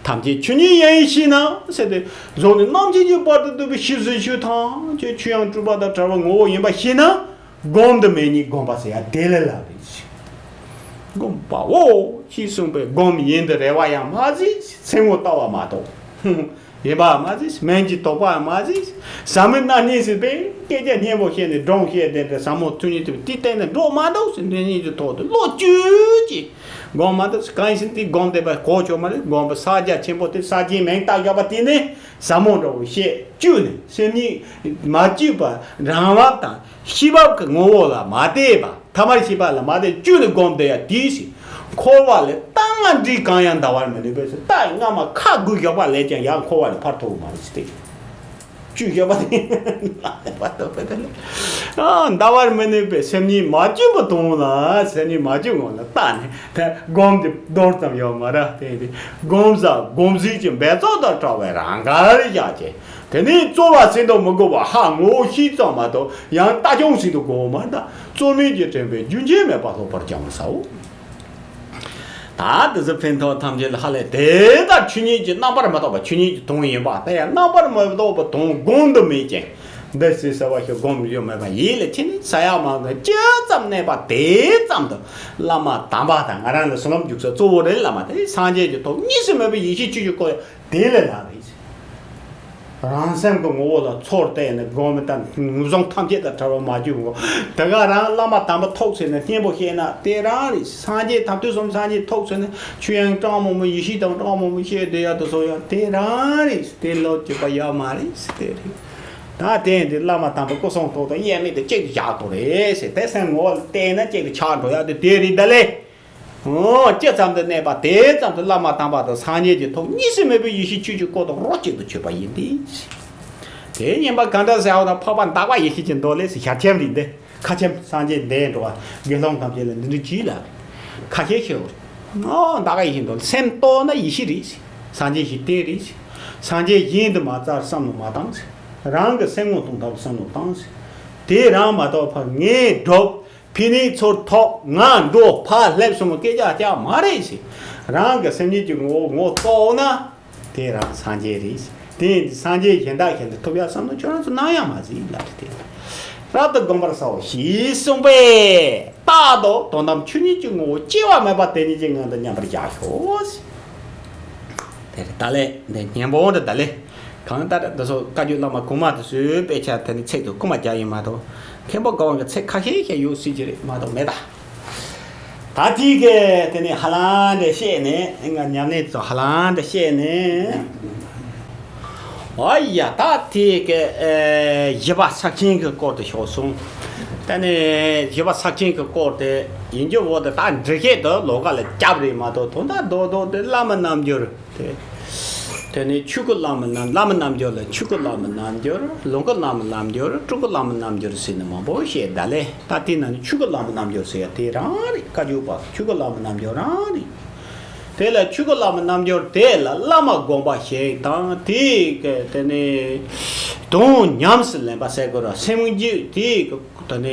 ཐམས་ཅད་ཆོས་ཉིད་ཡིན་ཞེ་ན་ཟེར་ཏེ། གཟུགས་ནས་རྣམ་མཁྱེན་གྱི་བར་དུ་གདུག་པའི་ཤེས་བཞིན་ཆོས་ཐམས་ཅད་ཆོས་དབྱིངས་སྤྲོས་པ་དང་བྲལ་བའི་ངོ་བོ་ཡིན་པ་ཤེས་ན། བསྒོམ་དུ་མེད་ཉིད་བསྒོམ་པ་ཟེར་ཡ་དེ་ལས་ལ་རེད། བསྒོམ་པའོ་ཞེས་གསུངས་པས། བསྒོམ་ཡིན་དུ་རེ་བ་ཡང་མ་གཟིགས། ཚེ་སྔོན་ལྟ་བ་མ་གཏོགས་ཡིན་པ་མ་གཟིགས། སྨན་གྱི་དོགས་པ་མ་གཟིགས། ཟབ་མོའི་རྣམ་སྨིན་ཟེར་བའི་སྐད་ཆ་སྙན་པོ་བཤད་ནས་སྒྲུང་བཤད་དེ་འདྲ་ཟབ་མོ་ཐུན་ཉིད་དུ་དེ་བསྟན་ནས་འགྲོ་མ་འདུག་ཟེར། འདི་ཉིད་ཀྱི་ཐོག་ཏུ་བློ་བཅོས་ཀྱིས་བསྒོམ་མ་འདུག་ཟེར། གང་ཡིན་ཟེར་དེ་བསྒོམ་བསྡད་པ་གོ་ཆོད་མ་རེད། བསྒོམ་པ་ཕྱག་རྒྱ་ཆེན་པོ་དེ་ཕྱག་རྒྱའི་མིང་བཏགས་བཞག་པ་དེ་ནི་ཟབ་མོ་འདྲ་བོ་བཤད་བཅུག་ནས་སེམས་ཉིད་མ་བཅོས་པ་རང་བབས་དང་ཤེས་བབ་ཀྱི་ངོ་བོ་ལ་མ་བལྟས་པ། ཐ་མལ་ཤེས་པ་ལ་མ་བལྟས་བཅུག་ནས་བསྒོམ་བསྡད་ཡ་དེ་ཞིག་འཁོར་བ་ལས་རྟགས་ལྔ་འདྲིས་གང་ཡང་འདའ་བར་མི་ནུས་པས་ཟེར། རྟགས་སྔ་མ་ཁ་བསྒུགས་བཞག་པ་ལས་ཀྱང་ཡང་འཁོར་བ་ལས་ཕར་ཐོབ་མ་རེད་ཟེར་ཏེ། བཅུག་བཞག་པ་དེ་ལ་ལས་ཕར་ཐོབ་པ་དེ་ལས། ཨ་འདའ་བར་མི་ནུས་པས་སེམས་ཉིད་མ་བཅོས་པ་དང་ལ། སེམས་ཉིད་མ་བཅོས་ངང་ལ་བལྟས་ནས་དེ་བསྒོམ་དེ་མདོར་ཙམ་ཡོད་མ་རེད། དེ་དེ་བསྒོམ་བྱ་སྒོམ་བྱེད་ཀྱི་འབད་རྩོལ་དང་བྲལ་བའི་རང་གར་བཞག་ཅིང་། དེ་ནས་རྩོལ་བ་ཟེར་དུ་མི་དགོས་པར་ཧ་ངོ་ཤེས་ཙམ་མ་གཏོགས་ཡང་ལྟ་སྐྱོང་ཟེར་དུ་དགོས་མ་གཏོགས། རྩོལ་མེད་ཀྱི་དྲན་པས་རྒྱུན་ཆད་མེད་པར་སློབ་པར་སྦྱང་བར་བྱའོ། ད་དེ་ཚོ་ཕན་ཐོགས་ཐམས་ཅད་ལ་ཧ་ལས། དེ་ལྟར་ཆོས་ཉིད་ཀྱི་རྣམ་པར་མི་རྟོག་པ། ཆོས་ཉིད་ཀྱི་དོན་ཡིན་པ་དེ་ཡང་རྣམ་པར་མི་རྟོག་པའི་དོན་བསྒོམ་དུ་མེད་ཅིང་། འདི་ཟེར་ཟེར་བ་ཞིག་བསྒོམ་རྒྱུ་མེད་པ་ཡིད་ལ་ཁྱེར་ནས་ཟ་ཡག་མ་འདོད་ཇི་ཙམ་གནས་པ་དེ་ཙམ་དུ་བླ་མ་དམ་པ་དང་། ང་རང་ལ་བསོད་ནམས་རྒྱུག་ས་གཙོ་བོ་རེད། བླ་མ་དེ་སངས་རྒྱས་ཀྱི་ཐོག་གཉིས་སུ་མེད་པའི་ཡེ་ཤེས་ཆོས་ཀྱི་སྐུ་ཡང་དེ་ལས་ལྷག་རེད། རང་སེམས་ཀྱི་ངོ་བོ་ལ་ཚུར་བལྟས་ནས་བསྒོམ་མི་བཏང་། ངན་སོང་ཐམས་ཅད་དང་བྲལ་བ་མ་བཅོས་བསྒོམ། དེ་ག་རང་བླ་མ་དམ་པ་ཐུག་ཟེར་ནས་སྙན་པོ་བཤད་ན་དེ་རང་རེད། སངས་རྒྱས་དང་དུས་གསུམ་སངས་རྒྱས་ཐུག་ཟེར་ནས་ཆོས་དབྱིངས་གྲངས་མང་པོ་ཡེ་ཤེས་དང་གྲངས་མང་པོ་བཤད་བསྡད་ཡག་དེ་ཚོ་ཡང་དེ་རང་རེད། དེ་ལོ་གཅིག་པ་ཡོད་མ་རེད་ཟེར་དེ་རེད། ད་དེ་འདི་བླ་མ་དམ་པ་སྐུ་གསུང་ཐུགས་དང་དབྱེར་མེད་དུ་གཅིག་ཏུ་བཞག་དགོས་རེད་ཟེར། དེ་སེམས་ངོ་བོ་ལ་བལྟས་ན་གཅིག་ཏུ་ཆགས་འགྲོ་ཡག་དེ་དེ་རེད། ད་ལས། འོ། ཇི་ཙམ་དུ་གནས་པ་དེ་ཙམ་དུ་བླ་མ་དམ་པ་དང་སངས་རྒྱས་ཀྱི་ཐུགས་གཉིས་སུ་མེད་པའི་ཡེ་ཤེས་ཆོས་ཀྱི་སྐུ་དང་རོ་གཅིག་ཏུ་གཅོད་པ་ཡིན་ཏེ། དེ་ཉན་པ་གང་འདྲ་ཟེར་བ་ན། འཕགས་པ་འདག་པ་ཡེ་ཤེས་ཀྱི་མདོ་ལས་ཟེར། ཞལ་ཆེམས་རེད་འདི། ཁ་ཆེམས། སངས་རྒྱས་འདས་འགྲོ་བ་དགེ་སློང་ཐམས་ཅད་ལ་འདི་འདྲ་གྱིས་ལ། ཁ་ཤས་ཤིག་འོ། འདག་པ་ཡེ་ཤེས་མདོ་ལ། སེམས་རྟོགས་ན་ཡེ་ཤེས་རེད་ཟེར། སངས་རྒྱས་ཞིག་དེ་རེད་ཟེར། སངས་རྒྱས་གཞན་དུ་མ་བཙལ་བསམ་བློ་མ་བཏང་ཟེར། རང་གི་སེམས་ངོ་སྟོང་ཐབས་བསམ་བློ་བཏང་ཟེར། དེ་རང་མ་གཏོགས་ཕར་ངས་སྒྲུབ། ཕན་ནུས་ཚོར་ཐོབ། ང་འགྲོ་ཕར་སླེབས་སོང་བའི་སྐད་ཆ་ཅང་མ་རེད་ཟེར། རང་གི་སེམས་ཉིད་ཀྱི་ངོ་བོ་ངོ་རྟོགས་ན་དེ་རང་སངས་རྒྱས་རེད་ཟེར། དེ་ཡིན་དུས་སངས་རྒྱས་གཞན་དག་གཞན་དུ་ཐོབ་ཡག་བསམ་བློ་ཁྱོད་རང་ཚོ་ནམ་ཡང་མ་གཟིགས་ལབ་རེད་དེ། རབ་ཏུ་བསྒོམ་པར་བྱའོ་ཞེས་གསུངས་པས། རྟག་ཏུ་དོན་དམ་ཆོས་ཉིད་ཀྱི་ངོ་བོ་སྐྱེ་བ་མེད་པ་དེ་ཉིད་ཀྱི་ངང་དུ་མཉམ་པར་བཞག་ཤོག་ཟེར། དེ་རེད། ད་ལས་འདི་སྙན་པོ་འདི་ད་ལས། གང་ལྟར་འདི་ཚོ་བཀའ་བརྒྱུད་བླ་མ་གོང་མ་དེ་ཚོའི་དཔེ་ཆ་དེ་ནི་ཚིག་ཏུ་རྐུ་མ་རྒྱག་ཡིན་མ་གཏོགས། མཁན་པོ་གོ་བ་གི་ཚིག་ཁ་ཤས་ཤིག་ཡོད་སྲིད་ཀྱི་རེད་མ་གཏོགས་མེད་ད། ད་ཐིག་གི་དེ་ནི་ཧ་ལམ་འདྲ་བཤད་ནས། ང་ཉམས་ལེན་ཚོ་ཧ་ལམ་འདྲ་བཤད་ནས། ཨོ་ཡ། ད་ཐིག་གི་ཨེ་བཞི་པ་ཕྱག་ཆེན་གྱི་སྐོར་དེ་ཤོག་སོང་། ད་ནི་བཞི་པ་ཕྱག་ཆེན་གྱི་སྐོར་དེ་ཡིན་རྒྱུ་བོ་དེ་ད་འགྲེལ་བཤད་དུ་ལོགས་ཀ་ལ་རྒྱབ་རེད་མ་གཏོགས། དོན་དག་རྡོག་རྡོག་དེ་བླ་མའི་རྣལ་འབྱོར། དེ། དེ་ནས་ཆོས་སྐུ་བླ་མའི་རྣལ། བླ་མའི་རྣལ་འབྱོར་ལ་ཆོས་སྐུ་བླ་མའི་རྣལ་འབྱོར། ལོངས་སྐུ་བླ་མའི་རྣལ་འབྱོར། སྤྲུལ་སྐུ་བླ་མའི་རྣལ་འབྱོར་ཟེར་ནས་མང་པོ་བཤད། ད་ལས་ད་དེ་ནང་ནས་ཆོས་སྐུ་བླ་མའི་རྣལ་འབྱོར་ཟེར་ཡ་དེ་རང་རེད། བཀའ་བརྒྱུད་པ་ཆོས་སྐུ་བླ་མའི་རྣལ་འབྱོར་རང་རེད། དེ་ལ་ཆོས་སྐུ་བླ་མའི་རྣལ་འབྱོར་དེ་ལ་བླ་མ་བསྒོམ་པ་ཞིག་དང་། དེ་གི་དེ་ནས་དོན་ཉམས་སུ་ལེན་པ་ཟེར་དགོས་ར། སེམས་རྒྱུད་དེ་གི་དེ་ནས།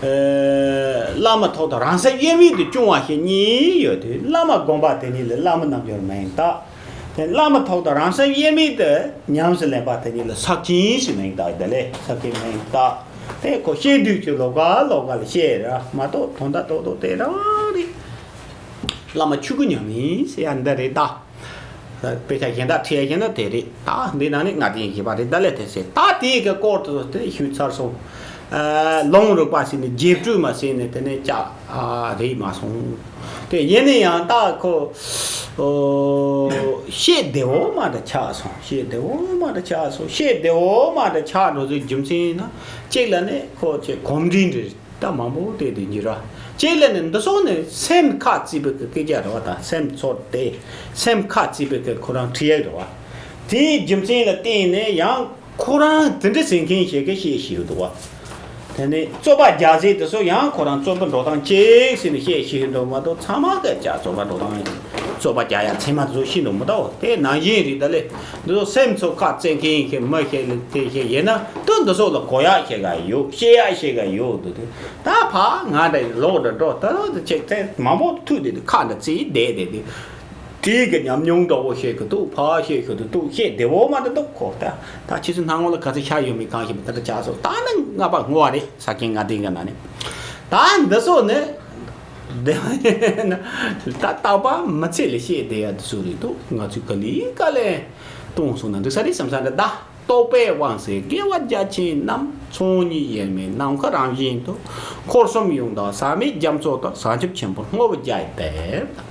ཨེ། བླ་མ་ཐོག་ཏུ་རང་སེམས་དབྱེར་མེད་དུ་སྐྱོང་བ་ཞིག་གཉིས་ཡོད་དུས། བླ་མ་བསྒོམ་པ་དེ་ཉིད་ལ་བླ་མའི་རྣལ་འབྱོར་མིང་བཏགས། དེ་བླ་མ་ཐོག་ཏུ་རང་སེམས་དབྱེར་མེད་དུ་ཉམས་སུ་ལེན་པ་དེ་ཉིད་ལ་ཕྱག་ཆེན་ཞེས་མིང་བཏགས། དེ་ལས་ཕྱག་ཆེན་མིང་བཏགས། དེ་ཁོ་བཤད་དུས་ཀྱི་ལོགས་ཀ་ལོགས་ཀ་ལ་བཤད་ར་མ་གཏོགས་དོན་དག་རྡོག་རྡོག་དེ་རང་རེད། བླ་མ་ཆོས་སྐུ་མཉམ་ཡིན་ཟེར་ཡ་འདི་རེད་ད། དཔེ་ཆ་གཞན་དག་ཁྲིད་ཡ་ཞིག་ན་དེ་རེད། ད་འདི་ནང་ནས་ལྔ་སྡེ་བཞི་པ་རེད། ད་ལས་དེ་ཟེར། ད་དེའི་གི་སྐོར་དུ་དེ་ཞུས་ཚར་སོང་། ཨ། ལུང་རིགས་པ་ཟེར་ནས་རྗེ་སྤྲུལ་མ་ཟེར་ནས་དེ་ནས་ལྕགས། ཨ། རེད་མ་སོང་། དེ་ཡིན་ན་ཡང་ད་ཁོ། ཨོ། ཤེས་བདེ་བོ་མ་འདྲ་ཆགས་སོང་། ཤེས་བདེ་བོ་མ་འདྲ་ཆགས་སོང་། ཤེས་བདེ་བོ་མ་འདྲ་ཆགས་འགྲོ་ཚུལ་རྒྱུ་མཚན་ཡིན་ན། གཅིག་ལ་ནི་ཁོ་ཆེ་གོམས་འདྲིས་འདྲ་ད་མང་པོ་བལྟས་ཏེ་འགྱུར་བ། གཅིག་ལ་ནི་འདི་སོགས་ནི་སེམས་ཁ་གཙིགས་པའི་གི་སྐད་ཆ་རེད་བ། ད་སེམས་ཚོར་ཏེ་སེམས་ཁ་གཙིགས་པའི་གི་ཁོ་རང་ཁྲིད་ཡག་རེད་བ། དེའི་རྒྱུ་མཚན་ལ་བརྟེན་ནས་ཡང་ཁོ་རང་དེ་འདྲ་ཟེར་མཁན་ཞིག་གི་བཤད་ཤེས་ཡོད་འདུག་བ། དེ་ནས་རྩོད་པ་རྒྱག་ཟེར་དེ་ཚོ་ཡང་ཁོ་རང་རྩོད་པ་འགྲོ་སྟངས་གཅིག་ཟེར་ནས་བཤད་ཤེས་ཡོད་འདུག་མ་གཏོགས། ཚང་མ་གི་ཅག་རྩོད་པ་འགྲོ་སྟངས་རྩོད་པ་རྒྱག་ཡ་ཚད་མ་དེ་ཚོ་ཤེས་འདུག་མི་གདའ་བ། དེ་ནང་བཞིན་རེད། ད་ལས་འདི་ཚོ་སེམས་ཚོ་ཁ་བཙན་མཁན་ཞིག་མི་ཞིག་ལ་དེ་ཞིག་ཡིན་ན། དོན་འདི་ཚོ་ལ་གོ་ཡག་ཞིག་ག་ཡོད། ཤེས་ཡག་ཞིག་ག་ཡོད་འདུག་དེ་ད་ཕ་ང་འདྲ་ལོག་འདྲ་འགྲོ་ད་ལོག་ཏུ་ཆེག་ཚེ་མང་པོ་ཐུག་དེ་དུ་ཁ་འདྲ་བཙིར་བསྡད་དེ་དེ། དེའི་གི་ཉམས་མྱོང་འདྲ་བོ་ཤེས་གི་འདུག་ཕ་ཤེས་གི་འདུག་ཤེས་བདེ་བོ་མ་འདྲ་འདུག་ཁོ་ད། ད་ཁྱེད་ཚོ་སྣང་ངོ་ལ་ག་ཚོད་ཤར་ཡོད་མེད་གང་ཤེས་མི་ད་ད་ཆགས་སོང་། ད་ནི་ལྔ་པ་བསྔོ་བ་རེད། ས་ཁྱིམ་ལྔ་སྡེ་གི་ནང་ནས་ད་འདི་སོགས་ནི། ད་རྟག་པ་མི་ཚེ་ལ་ཤེས་བསྡད་ཡ་དེ་ཚོ་རེད་འདུག་ང་ཚོས་ག་ལེ་ག་ལེ་གཏོང་སོང་ན་འགྲིག་ས་རེད་བསམ་ས་འདྲ། ད་རྟོག་པའི་དབང་ཟེར་དགེ་བ་རྒྱ་ཆེན་རྣམས། ཚོགས་གཉིས་དབྱེར་མེད་ནམ་མཁའ་རང་བཞིན་དུ། འཁོར་གསུམ་ཡོངས་དག་ཟག་མེད་རྒྱ་མཚོ་ལྟར། བྱང་ཆུབ་ཆེན་པོར་བསྔོ་བར་བྱ་སྟེ།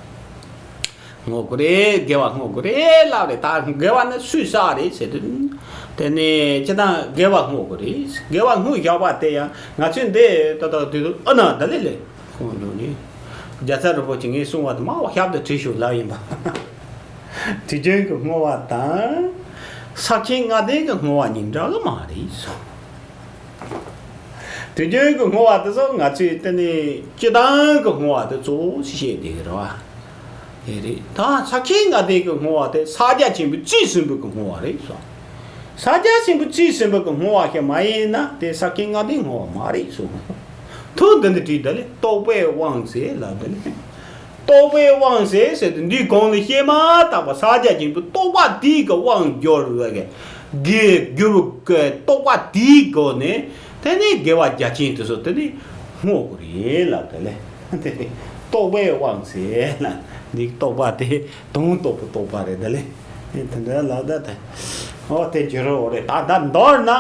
བསྔོ་དགོས་རེད། དགེ་བ་བསྔོ་དགོས་རེད་ལབ་རེད། ད་དགེ་བ་ནི་སུས་བསགས་རེད་ཟེར་དུས། དེ་ནས་སྤྱིར་བཏང་དགེ་བ་བསྔོ་དགོས་རེད། དགེ་བ་བསྔོ་བཞག་པ་དེ་ཡང་ང་ཚོས་འདི་ཏག་ཏག་དུས་དུ་ཨ་ན་ད་ལེ་ལེ་ཁོང་འགྲོ་ནི། རྒྱལ་ཚབ་རིན་པོ་ཆེ་ངས་གསུང་བ་དུ་མ་བ་ཞབས་ཏུ་དྲི་ཞུ་ལབ་ཡིན་པ། དུས་རྒྱུན་གྱི་བསྔོ་བ་དང་། ས་ཁྱིམ་ལྔ་སྡེ་གི་བསྔོ་བ་གཉིས་འདྲ་གི་མ་རེད་གསུངས། དུས་རྒྱུན་གྱི་བསྔོ་བ་དེ་ཚོ་ང་ཚོས་དེ་ནི་སྤྱི་བཏང་གི་བསྔོ་བ་དེ་གཙོ་བོ་ཞིག་བཤད་བསྡད་ཀྱི་རེད་བ། དེ་རེད། ད་ས་ཁྱིམ་ལྔ་སྡེ་གི་བསྔོ་བ་དེ་ཕྱག་རྒྱ་ཆེན་པོའི་རྩིས་ཟིན་པའི་གི་བསྔོ་བ་རེད་གསུངས། ཕྱག་རྒྱ་ཆེན་པོའི་རྩིས་ཟིན་པའི་གི་བསྔོ་བ་ཞིག་མ་ཡིན་ན་དེ་ས་ཁྱིམ་ལྔ་སྡེའི་བསྔོ་བ་མ་རེད་གསུངས། ཐུགས་འདི་འདི་བྲིས་ད་ལེ། རྟོག་པའི་དབང་ཟེར་ལབ་ད་ལེ། རྟོག་པའི་དབང་ཟེར་ཟེར་དུས་འདིའི་གོང་ལ་བཤད་མ་ཐག་པ་ཕྱག་རྒྱ་ཆེན་པོའི་རྟོག་པ་དེའི་གི་དབང་སྒྱུར་བའི་གི་དགེ་སྒྱུར་བའི་གི་རྟོག་པ་དེའི་སྒོ་ནས་དེ་ནས་དགེ་བ་རྒྱ་ཆེན་དེ་ཚོ་དེ་ནས་བསྔོ་དགོས་རེད་ལབ་ད་ལེ། དེ་ནས་རྟོག་པའི་དབང་ཟེར་ལ་འདི་རྟོག་པ་དེ་དོན་རྟོགས་པའི་རྟོག་པ་རེད་ད་ལེ། དེ་འདྲ་ལབ་ད་དེ། ཨོ་དེ་སྒྱུར་རོགས་རེད། ད་ད་མདོར་ན།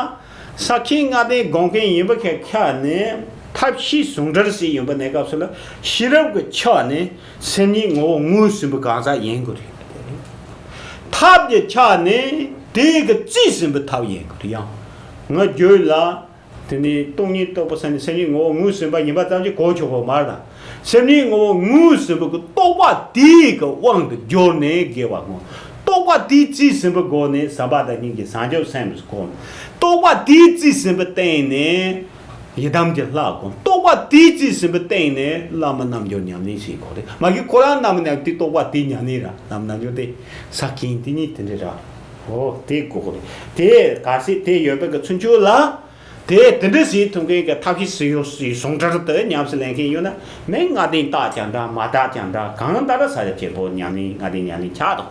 ས་ཁྱིམ་ལྔ་སྡེའི་སྒོམ་མཁན་ཡིན་པ་ཁ་ཁ་ནས་ཐབས་ཤེས་ཟུང་འབྲེལ་ཟེར་ཡོང་པ་གནས་སྐབས་སུ་ལ་ཤེས་རབ་ཀྱི་ཆ་ནས་སེམས་ཉིད་ངོ་བོ་ངོས་ཟིན་པའི་གང་ཟག་ཡིན་དགོས་རེད། ཐབས་ཀྱི་ཆ་ནས་དེའི་གི་རྩིས་ཟིན་པའི་ཐབས་ཡིན་དགོས་རེད། ཡང་ང་རྒྱུད་ལ་དེ་ནི་སྟོང་ཉིད་རྟོགས་པ་ས་ནི་སེམས་ཉིད་ངོ་བོ་ངོས་ཟིན་པ་ཡིན་པ་ཙམ་གྱིས་གོ་ཆོག་གོ་མ་རེད། སེམས་ཉིད་ངོ་བོ་ངོས་ཟིན་པ་གི་རྟོགས་པ་དེའི་གི་དབང་དུ་གྱུར་ནས་དགེ་བ་བསྔོ། རྟོགས་པ་དེའི་རྩིས་ཟིན་པའི་སྒོ་ནས་བྱམས་པ་དང་སྙིང་རྗེ་བྱང་ཆུབ་སེམས་སུ་སྒོམ། རྟོགས་པ་དེའི་རྩིས་ཟིན་པའི་སྟེང་ནས་ཡི་དམ་གྱི་ལྷ་སྒོམ། རྟོགས་པ་དེའི་རྩིས་ཟིན་པའི་སྟེང་ནས་བླ་མ་རྣལ་འབྱོར་ཉམས་ལེན་བྱེད་དགོས་རེད། མ་གི་ཁོ་རང་རྣམ་སྨིན་དེ་རྟོགས་པ་དེའི་ཉམས་ལེན་ར། རྣམ་སྨིན་དེ་ས་ཁྱིམ་དེ་ཉིད་དེ་འདྲ་ར། འོ་དེ་དགོས་རེད། དེ་གལ་སྲིད་དེ་ཡོད་པའི་གི་ཚུན་ཆོད་ལ། དེ་དེ་འདྲ་ཟིན་ཐུབ་མཁན་གྱི་ཐབས་ཤེས་སུ་ཡོད་སུ་ཡོད་ཟུང་འབྲེལ་དུ་ཉམས་སུ་ལེན་མཁན་ཡོད་ན་མི་ལྔ་ལྡན་དག་ཀྱང་འདྲ་མ་དག་ཀྱང་འདྲ་གང་ལྟར་ས་ཆ་ཆེན་པོ་ཉམས་ལེན་ལྔ་ལྡན་ཉམས་ལེན་ཆགས་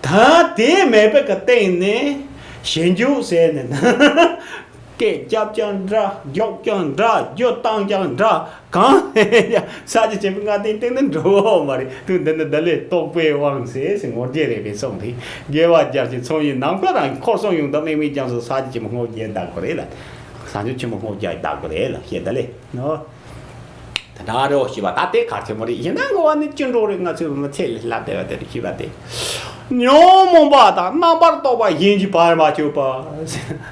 དང་། ད་དེ་མེད་པའི་གི་སྟེང་ནས་ཞེན་འཇུག་ཟེར་ནས་ན། སྐད་རྒྱབ་ཀྱང་འདྲ། མགྱོགས་ཀྱང་འདྲ། རྒྱུ་བཏང་ཀྱང་འདྲ། གང་ཡང་ས་ཆ་ཆེན་པོ་ལྔ་ལྡན་སྟེང་ནས་འགྲོ་བ་མ་རེད། དུས་འདི་ནི་བདག་ལས་རྟོག་པའི་དབང་ཟེར་ཟེར་ངོ་རྒྱལ་རེད་པས་སོང་དེ། དགེ་བ་རྒྱ་ཆེན་ཚོགས་གཉིས་ནམ་མཁའ་རང་འཁོར་གསུམ་ཡོངས་དག་དམིགས་མེད་རྒྱ་མཚོ་ས་ཆ་ཆེན་པོ་བསྔོ་རྒྱལ་བདག་པོ་རེད་ལ། བྱང་ཆུབ་ཆེན་པོ་བསྔོ་རྒྱལ་བདག་པོ་རེད་ལ་ཞེས་བདག་ལས་ནོ། ད་ལྟ་རེ་བ་ཞེས་པ་ད་དེ་གལ་ཆེན་པོ་རེད། ཡིན་ན་ངོ་བ་ནི་ཅི་འགྲོ་རེད། ང་ཚོས་མི་ཚེ་ལ་ལབ་བསྡད་པ་དེ་རེད་ཞེས་པ་དེ། ཉོན་མོངས་པ་དང་རྣམ་པར་རྟོག་པ་གཞན་གྱིས་བར་མ་ཆོད་པ།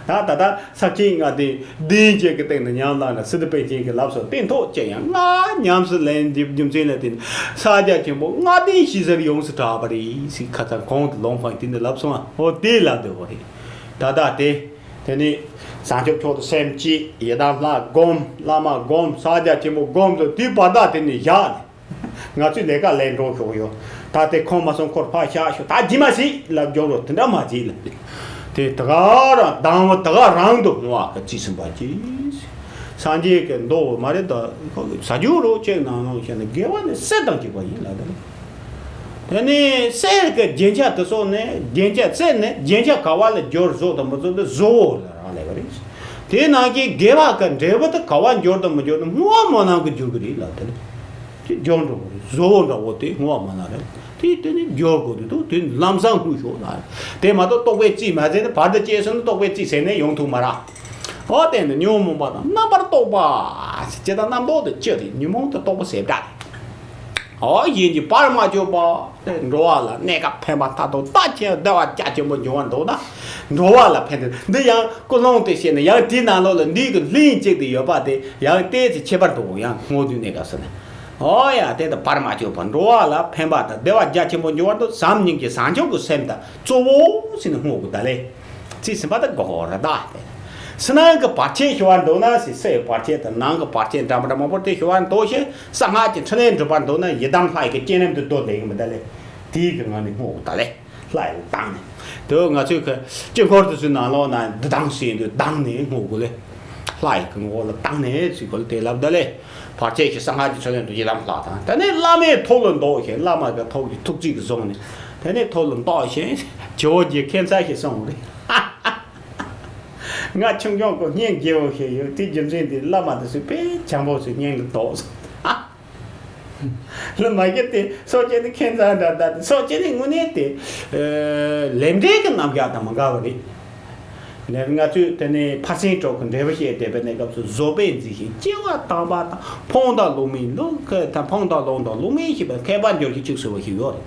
ད་ད་ལྟ་ས་ཁྱིམ་ལྔ་སྡེ་བདེན་བཅས་ཀྱི་སྟེང་དུ་ཉམས་བླངས་ན་སི་ཏུ་པཎ་ཆེན་གྱི་ལབ་སོ་སྟེང་ཐོག་ཅི་ཡང་ང་ཉམས་སུ་ལེན་རྒྱུ་རྒྱུ་མཚན་ལ་བརྟེན་ས་རྒྱ་ཆེན་པོ་ལྔ་ལྡན་ཞེས་ཟེར་ཡོངས་སུ་གྲགས་པ་རེད་ཟེར་ཁ་ཚང་གོང་དུ་ལུང་ཕངས་དེ་འདི་ལབ་སོང་ཨ། འོ་དེ་ལབ་འདོད་པ་རེད། ད་ལྟ་དེ། དེ་ནས་བྱང་ཆུབ་མཆོག་ཏུ་སེམས་བསྐྱེད། ཡི་དམ་ལྷ་བསྒོམ། བླ་མ་བསྒོམ། ཕྱག་རྒྱ་ཆེན་པོ་བསྒོམ་དུ་དེའི་བར་ཐག་དེ་ནས་བཞག་ནས་ང་ཚོས་ལས་ཀ་ལས་འགྲོ་ཤོག་ཡོད། ད་དེ་ཁོམ་མ་སོང་ཁོར་ཕར་བཞག་ཤོག་ད་ཇི་མ་ཞིག་ལབ་འཇོག་རོགས་དེ་འདྲ་མ་བྱེད་ལབ། དེ་ད་ག་རང་དང་བ་ད་ག་རང་དུ་བསྔོ་བ་གི་རྩིས་ཟིན་པ་གྱིས། སངས་རྒྱས་ཀྱི་མདོ་མ་རེད་ད། ཟ་རྒྱུ་རོ་ཅེག་ནང་ནང་བཤད་ན་དགེ་བ་ནི་གསེར་དང་གཅིག་པ་ཡིན་ལབ་ད། དེ་ནས་གསེར་གྱི་རྒྱན་ཆ་དེ་སོགས་ནི་རྒྱན་ཆ་གསེར་ནི་རྒྱན་ཆ་ག་བ་ལ་སྦྱོར་བཟོ་དང་མི་བཟོ་དེ་བཟོ་བོ་ལ་རག་ལས་པ་རེད། དེ་ནང་གི་དགེ་བ་གི་འབྲས་བུ་དེ་ག་བ་འབྱོར་དང་མི་འབྱོར་ནི་བསྔོ་བ་སྨོན་ལམ་གྱིས་འབྱོར་གི་རེད་ལབ་དེ་ནི་དེ་སྦྱོར་འགྲོ་གི་རེད། བཟོ་བོ་འདྲ་བོ་དེ་བསྔོ་བ་སྨོན་ལམ་རེད། དེ་དེ་ནི་འགྱོ་དགོས་དུས་དུ་དེ་ལམ་སང་ལྷུང་ཤོག་ལ། དེ་མ་གཏོགས་རྟོགས་པའི་རྩིས་མ་ཟེར་ནས་བར་དུ་བཅད་སོང་ན་རྟོགས་པའི་རྩིས་ཟེར་ནས་ཡོང་ཐུབ་མ་ར། ཨོ་དེ་ནི་ཉོན་མོངས་པ་དང་རྣམ་པར་རྟོག་པ། ཇི་ལྟར་རྣམ་རྟོག་ཏུ་སྤྱོད་དེ་ཉོན་མོངས་དང་རྟོག་པ་ཟེར་འདྲ། ཨོ་གཞན་གྱིས་བར་མ་ཆོད་པ། དེ་འགྲོ་བ་ལ་གནས་སྐབས་ཕན་པ་མཐར་ཐུག་ལྟ་ཅི་བདེ་བ་རྒྱ་ཆེན་པོ་འབྱུང་བར་འདུག་ན། འགྲོ་བ་ལ་ཕན་ཐོགས་འདི་ཡང་ཀུན་སློང་དུ་བཤད་ན་ཡང་དེའི་ནང་ལོགས་ལ་འདི་གི་ལྷན་ཅིག་ཏུ་ཡོད་པ་དེ་ཡང་ཏོག་ཙམ་ཁྱད་པར་འདུག་ཡང་དངོས་དོན་གནས་སྐབས་སུ་ནི། ཨོ་ཡ་དེ་དང་བར་མ་ཆོད་པ་འགྲོ་བ་ལ་ཕན་པ་དང་བདེ་བ་རྒྱ་ཆེན་པོ་འབྱུང་བར་འདུག་བྱམས་སྙིང་རྗེ་བྱང་ཆུབ་ཀྱི་སེམས་དང་གཙོ་བོ་ཟེར་ནས་བསྔོ་དགོས་ད་ལེ། ཚིག་ཟིན་པ་དང་གོ་གོ་ར་ད་དེ། ཕྱི་ནང་གི་བར་ཆད་ཞི་བར་འདུག་ན་ཟེར། སའི་བར་ཆད་དང་ནང་གི་བར་ཆད་འདྲ་མི་འདྲ་མང་པོ་དེ་ཞི་བར་འདུག་ཞེས་གསང་སྔགས་ཀྱི་འཕྲིན་ལས་འགྲུབ་པར་འདུག་ན་ཡི་དམ་ལྷ་ཡི་གི་སྤྱན་རྣམས་དུ་བསྡུ་བསྡད་ཡིན་མི་ད་ལེ། དེའི་གི་ངང་ནས་བསྔོ་དགོས་ད་ལེ། ལྷ་ཡི་བཏང་ནས། དེ་ང་ཚོའི་གི་དཀྱིལ་འཁོར་དེ་ཚོའི་ནང་ལོགས་ན་འདི་དང་ཟེར་དུས་བཏང་ནས་བསྔོ་དགོས་ལེ། ལྷ་ཡི་གི་ངོ་བོ་ལ་བཏང་ནས་ཟེར་དགོས་ལེ། དེ་ལབ་ད་ལེ། བར་ཆད་ཞི་གསང་སྔགས་ཀྱི་མཚོན་ལས་དུ་ཡི་དམ་ལྷ་དང་། དེ་ནས་བླ་མའི་ཐུགས་ལ་འདོགས་ཤིང་བླ་མ་གི་ཐུགས་ཀྱི་ཐུགས་རྗེ་གི་བཟུང་ནས། དེ་ནས་ཐུགས་ལ་འདོགས་ཤིང་ཇོ་བོ་རྗེ་ཁྱད་མཚར་ཞིག་གསུངས་རེད། ང་ཆུང་ཆུང་གི་སྙིང་རྗེ་བོ་ཞིག་ཡོད། དེ་རྒྱུ་མཚན་དེ་བླ་མ་དེ་ཚོས་དཔེ་བྱམས་པོ་ཞིག་སྙིང་ལ་འདོགས་སོང་། ལ་མ་གི་དེ་སོ་སྐྱེ་ནི་ཁྱད་མཚར་འདྲ་ད་དེ་སོ་སྐྱེ་ནི་དངོས་གནས་དེ་ལས་འབྲས་ཀྱི་རྣམ་གཞག་དང་མི་འགལ་བ་རེད། ལས་ང་ཚོས་དེ་ནས་ཕར་ཕྱིན་དྲུག་གི་འགྲེལ་པ་བཤད་བསྡད་པའི་གནས་སྐབས་སུ་བཟོད་པས་འཛིན་ཞིང་སྐྱེ་བ་དམ་པ་དང་ཕུང་དང་ལོག་མིན་ལུགས་ཀྱི་དང་ཕུང་དང་ལོག་དང་ལོག་མིན་ཞེས་པའི་ཁྱད་པར་འགྱུར་གྱི་ཚིག་ཟེར་བ་ཞིག་ཡོད་རེད།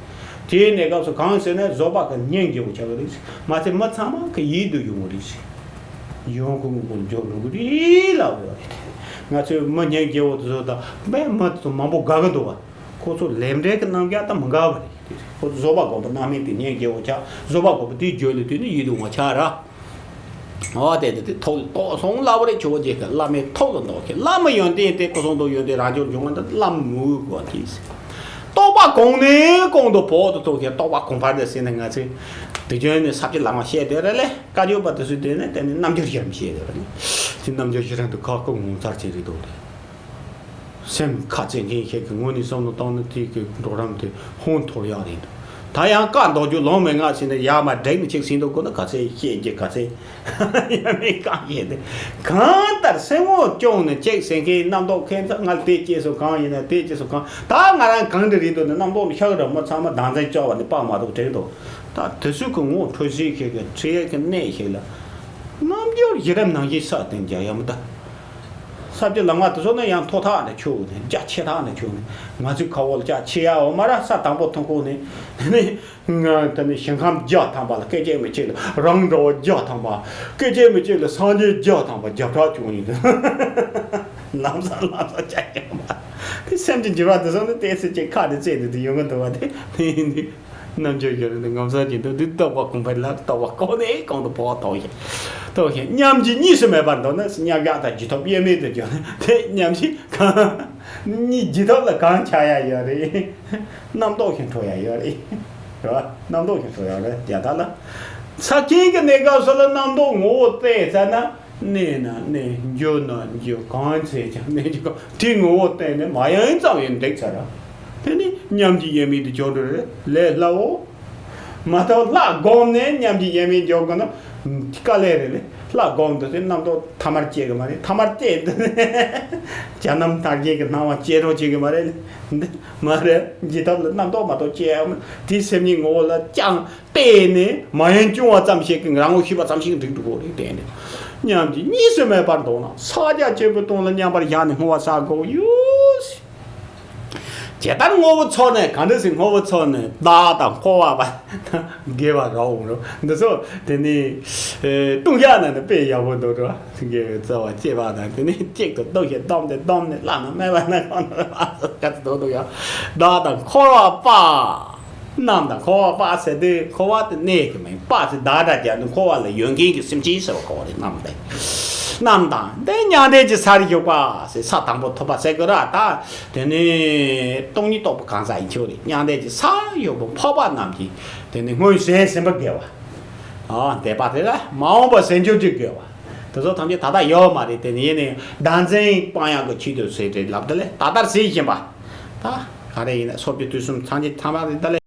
དེའི་གནས་སྐབས་སུ་གང་ཟེར་ན་བཟོད་པ་གི་སྙིང་རྗེ་བོ་ཆགས་ཀྱི་རེད། མ་ཚད་མི་ཚང་མ་གི་ཡིད་དུ་ཡོང་གི་རེད། ཡོང་གི་ངོ་རྒོལ་འཇོག་འགྲོ་གི་རེད་ལབ་ཡོད་རེད། ང་ཚོས་མི་སྙིང་རྗེ་བོ་དེ་ཚོ་དང་དཔེ་མི་དེ་ཚོ་མང་པོ་དགའ་གི་འདུག་བ། ཁོ་ཚོ་ལས་འབྲས་ཀྱི་རྣམ་གཞག་དང་མི་འགལ་བ་རེད། ཁོ་ཚོ་བཟོད་པ་སྒོམ་པ་རྣམ་སྨིན་དེ་སྙིང་རྗེ་བོ་ཆགས། བཟོད་པ་སྒོམ་པ་དེའི་རྒྱུད་ལ་དུས་ནི་ཡིད་དུ་འོང་བ་ཆགས་ར། འོ་དེ་དེ་དེ་ཐོག་ལ་ཏོག་སོང་ལབ་པ་རེད། ཆུ་བོ་རྗེ་གི་བླ་མའི་ཐུགས་ལ་འདོགས་ཤིང་བླ་མ་ཡོན་ཏན་དེ་སྐུ་གསུང་ཐུགས་ཡོན་ཏན་རང་བྱུང་འབྱུང་བ་འདི་བླ་མ་མོས་གུས་དགོས་དེ། རྟོགས་པ་གོང་ནས་གོང་དུ་བོག་ཏུ་གཏོང་ཞིང་རྟོགས་པ་གོང་འཕེལ་དུ་ཟིན་ནས། ང་ཚོས་དུས་རྒྱུན་ནས་ས་བཅད་ལམ་བཤད་དེ་རེད་ལེ། བཀའ་བརྒྱུད་པ་དེ་ཚོས་དེ་ནས་དེ་ནས་རྣལ་འབྱོར་གཞི་རིམ་བཤད་དེ་རེད་ལེ། དེ་རྣལ་འབྱོར་གཞི་རིམ་དུ་ཁག་ཁུ་ངོ་མཚར་ཆེ་རེད་འདུག་ལེ། སེམས་ཁ་ཚེ་འགན་ཤེས་ཀྱི་ངོས་ནས་བསམ་བློ་བཏང་ན་དེ་གི་གྲོགས་རམ་དེ་ཧོན་ཐོར་ཡག་རེད་འདུག་ད་ཡང་བཀའ་མདོ་རྒྱུད་ལུང་མན་ངག་ཟེར་ནས་ཡར་མར་བསྒྲིགས་ནས་ཅིག་ཟིན་འདུག་དགོས་ན་ག་ཚད་ཤེས་ཀྱི་ག་ཚད་ཡང་མེད་གང་ཡིན་ཏེ། གང་ལྟར་སེམས་ངོ་སྐྱོང་ནས་ཅིག་ཟིན་མཁན་རྣམ་རྟོག་ཁེངས་ཙང་ང་དེ་སྐྱེས་སོ་གང་ཡིན་ན་དེ་སྐྱེས་སོ་གང་ད་ང་རང་གང་འདྲ་རེད་འདུག་ནས་རྣམ་རྟོག་ནི་ཤག་ར་མ་ཚང་མ་བདག་འཛིན་བཅོ་བ་ནི་དཔག་མ་དོག་དྲན་འདུག་ད་དེ་ཚོ་གི་ངོ་འཕྲོད་བྱེད་ཀྱི་གི་ཁྲིད་ཡས་ཀྱི་གནས་ཤིག་ལ་རྣལ་འབྱོར་གཞི་རིམ་ནང་བཞིན་ས་སྟེང་རྒྱ་ཡ་མི་ད། ས་བཅད་ལམ་ལྔ་དེ་ཚོ་ནི་ཡང་མཐོ་ཐག་ནས་ཆུག་ནས་རྒྱ་ཆེ་ཐག་ནས་ཆུག་ནས་ང་ཚོའི་ཁ་འོག་ལ་རྒྱ་ཆེ་ཡ་འོ་མ་ར་ས་དང་པོ་ཐོན་ཁུངས་ནས་ནི་ང་དེ་ནི་ཞིང་ཁམས་བརྒྱ་ཐམ་པ་ལ་སྐད་ཅིག་མི་གཅིག་ལ་རང་འདྲ་བ་བརྒྱ་ཐམ་པ་སྐད་ཅིག་མི་གཅིག་ལ་སངས་རྒྱས་བརྒྱ་ཐམ་པ་རྒྱབ་ཕྲག་བྱུང་ཡིན། ལམ་སང་ལམ་སང་ཅག་ཀྱང་མ་དེ་སེམས་ཀྱི་འགྱུར་བ་དེ་ཚོ་ནི་ཏོག་ཙམ་ཅིག་ཁ་དེ་བཙལ་ནས་དེ་ཡོང་གི་འདུག་བ་དེ་དེ་ཡིན་དུས། རྣལ་འབྱོར་གྱི་རིགས་འདི་ངོ་མཚར་གྱི་འདུག་འདི་རྟོགས་པ་གོང་འཕེལ་ལ་རྟོགས་པ་གོང་ནས་གོང་དུ་བོག་གཏོང་ཞིང་། གཏོང་ཞིང་མཉམ་རྗེས་གཉིས་སུ་མེད་པར་འདོད་ན་མཉམ་གཞག་དང་རྗེས་ཐོབ་དབྱེར་མེད་དུ་གྱུར་ནས་དེ་མཉམ་རྗེས་གང་གཉིས་རྗེས་ཐོབ་ལ་གང་ཆགས་ཡ་ཡོད་རེད། རྣམ་རྟོག་ཞིག་འཕྲོ་ཡ་ཡོད་རེད། རེད་བ། རྣམ་རྟོག་ཞིག་འཕྲོ་ཡ་རེད་རྒྱ་ད་ལ། ས་ཁྱིམ་གྱི་གནས་སྐབས་སུ་ལ་རྣམ་རྟོག་ངོ་བོ་བལྟས་ཚར་ན། གནས་ན་གནས། འགྱུ་ན་འགྱུ། གང་བྱས་ཀྱང་གནས་འགྱུ་གང་དེ་ངོ་བོ་བསྟན་ནས་མ་ཡེངས་ཙམ་ཡང་འགྲིག་ཚར་ར། དེ་ནི་མཉམ་གྱི་དབྱེར་མེད་དུ་འཇོག་འགྲོ་རེད་ལས་སླ་བོ། མ་གཏོགས་ལྷ་བསྒོམས་ནས་མཉམ་གྱི་དབྱེར་མེད་འཇོག་དགོས་ན་དཀའ་ལས་རེད་ལས། ལྷ་བསྒོམས་འདུག་ཚེ་རྣམ་རྟོག་ཐ་མར་སྐྱེ་གི་མ་རེད། ཐ་མར་སྐྱེ་འདུག་ནས་བྱ་རྣམ་ཐར་རྒྱན་གྱི་སྣང་བ་སྐྱེ་འགྲོ་བྱེད་གི་མ་རེད་ལས། འདི་མ་རེད། འཇིག་ཐབས་ལ་རྣམ་རྟོག་མ་གཏོགས་སྐྱེ་ཡ་མ་དེ་སེམས་ཉིད་ངོ་བོ་ལ་ཅང་། བལྟས་ནས་མ་ཡེངས་བཅུང་བ་ཙམ་ཞིག་གིས་རང་ངོ་ཤེས་པ་ཙམ་ཞིག་འགྲིག་འགྲོ་གི་རེད་བསྟན་ནས། མཉམ་གྱི་གཉིས་སུ་མེད་པར་མཐོང་ན་ཕྱག་རྒྱ་ཆེན་པོའི་སྟེང་ལ་མཉམ་པར་བཞག་ནས་བསྔོ་བ་བྱ་དགོས་ཡོད། ཇི་ལྟར་བསྔོ་བ་ཚོགས་ནས་གང་འདྲ་ཞིག་བསྔོ་བ་ཚོགས་ནས་བདག་དང་འཁོར་བ་པ་དགེ་བ་རབ་འོང་རོ་འདི་ཚོ་དེ་ནི་ལྟུང་བཤགས་ནང་ནས་དཔེ་ཡག་པོ་འདུག་རོ། དགེ་བའི་རྩ་བ་བསྐྱེད་པ་དང་དེ་ནི་གཅིག་ཏུ་བསྡུ་ཞིང་བསྡོམས་ཏེ་བསྡོམས་ནས་བླ་ན་མེད་པ་ན་གང་ན་ལ་སོགས་ཀྱི་འདུག་འདུག་ཡང་བདག་དང་འཁོར་བ་པ། རྣམས་དང་འཁོར་བ་པ་ཟེར་དུས་འཁོར་བ་དེ་གནས་ཀྱི་མིང་པ་ཟེར་བདག་སྒྲ་སྦྱར་ནས་འཁོར་བ་ལ་ཡོད་མཁན་གྱི་སེམས་ཅན་ཟེར་བ་གོ་རེད་རྣམས་དེ། རྣམས་དང་དེ་མྱང་འདས་ཀྱི་སར་བཞུགས་པ་ཟེར་ས་དང་པོ་ཐོབ་པ་ཟེར་དགོས་ར་ད། དེ་ནི་སྟོང་ཉིད་རྟོགས་པ་གང་ཟག་ཡིན་ཆོག་རེད། མྱང་འདས་ཀྱི་སར་བཞུགས་པ་འཕགས་པ་རྣམས་ཀྱིས་དེ་ནི་སྔོན་བྱས་ཟིན་པ་དགེ་བ། ཨ་འདས་པ་དེ་ལ་མ་འོངས་པ་ཟིན་འཇུག་ཅིག་དགོས་པ། དེ་ཚོ་ཐམས་ཅད་ད་ལྟ་ཡོད་མ་རེད། དེ་ནི་ཡིན་ནི་བདག་འཛིན་སྤང་ཡག་གི་ཆེད་དུ་ཟེར་རེད་ལབ་ད་ལེ་ད་ལྟར་ཟིན་བཞིན་པ། ད་ག་རེ་ཡིན་ན་སོ་བརྒྱད་དུས་གསུམ་ཚང་གི་ཚང་མ་རེད་ད་ལེ།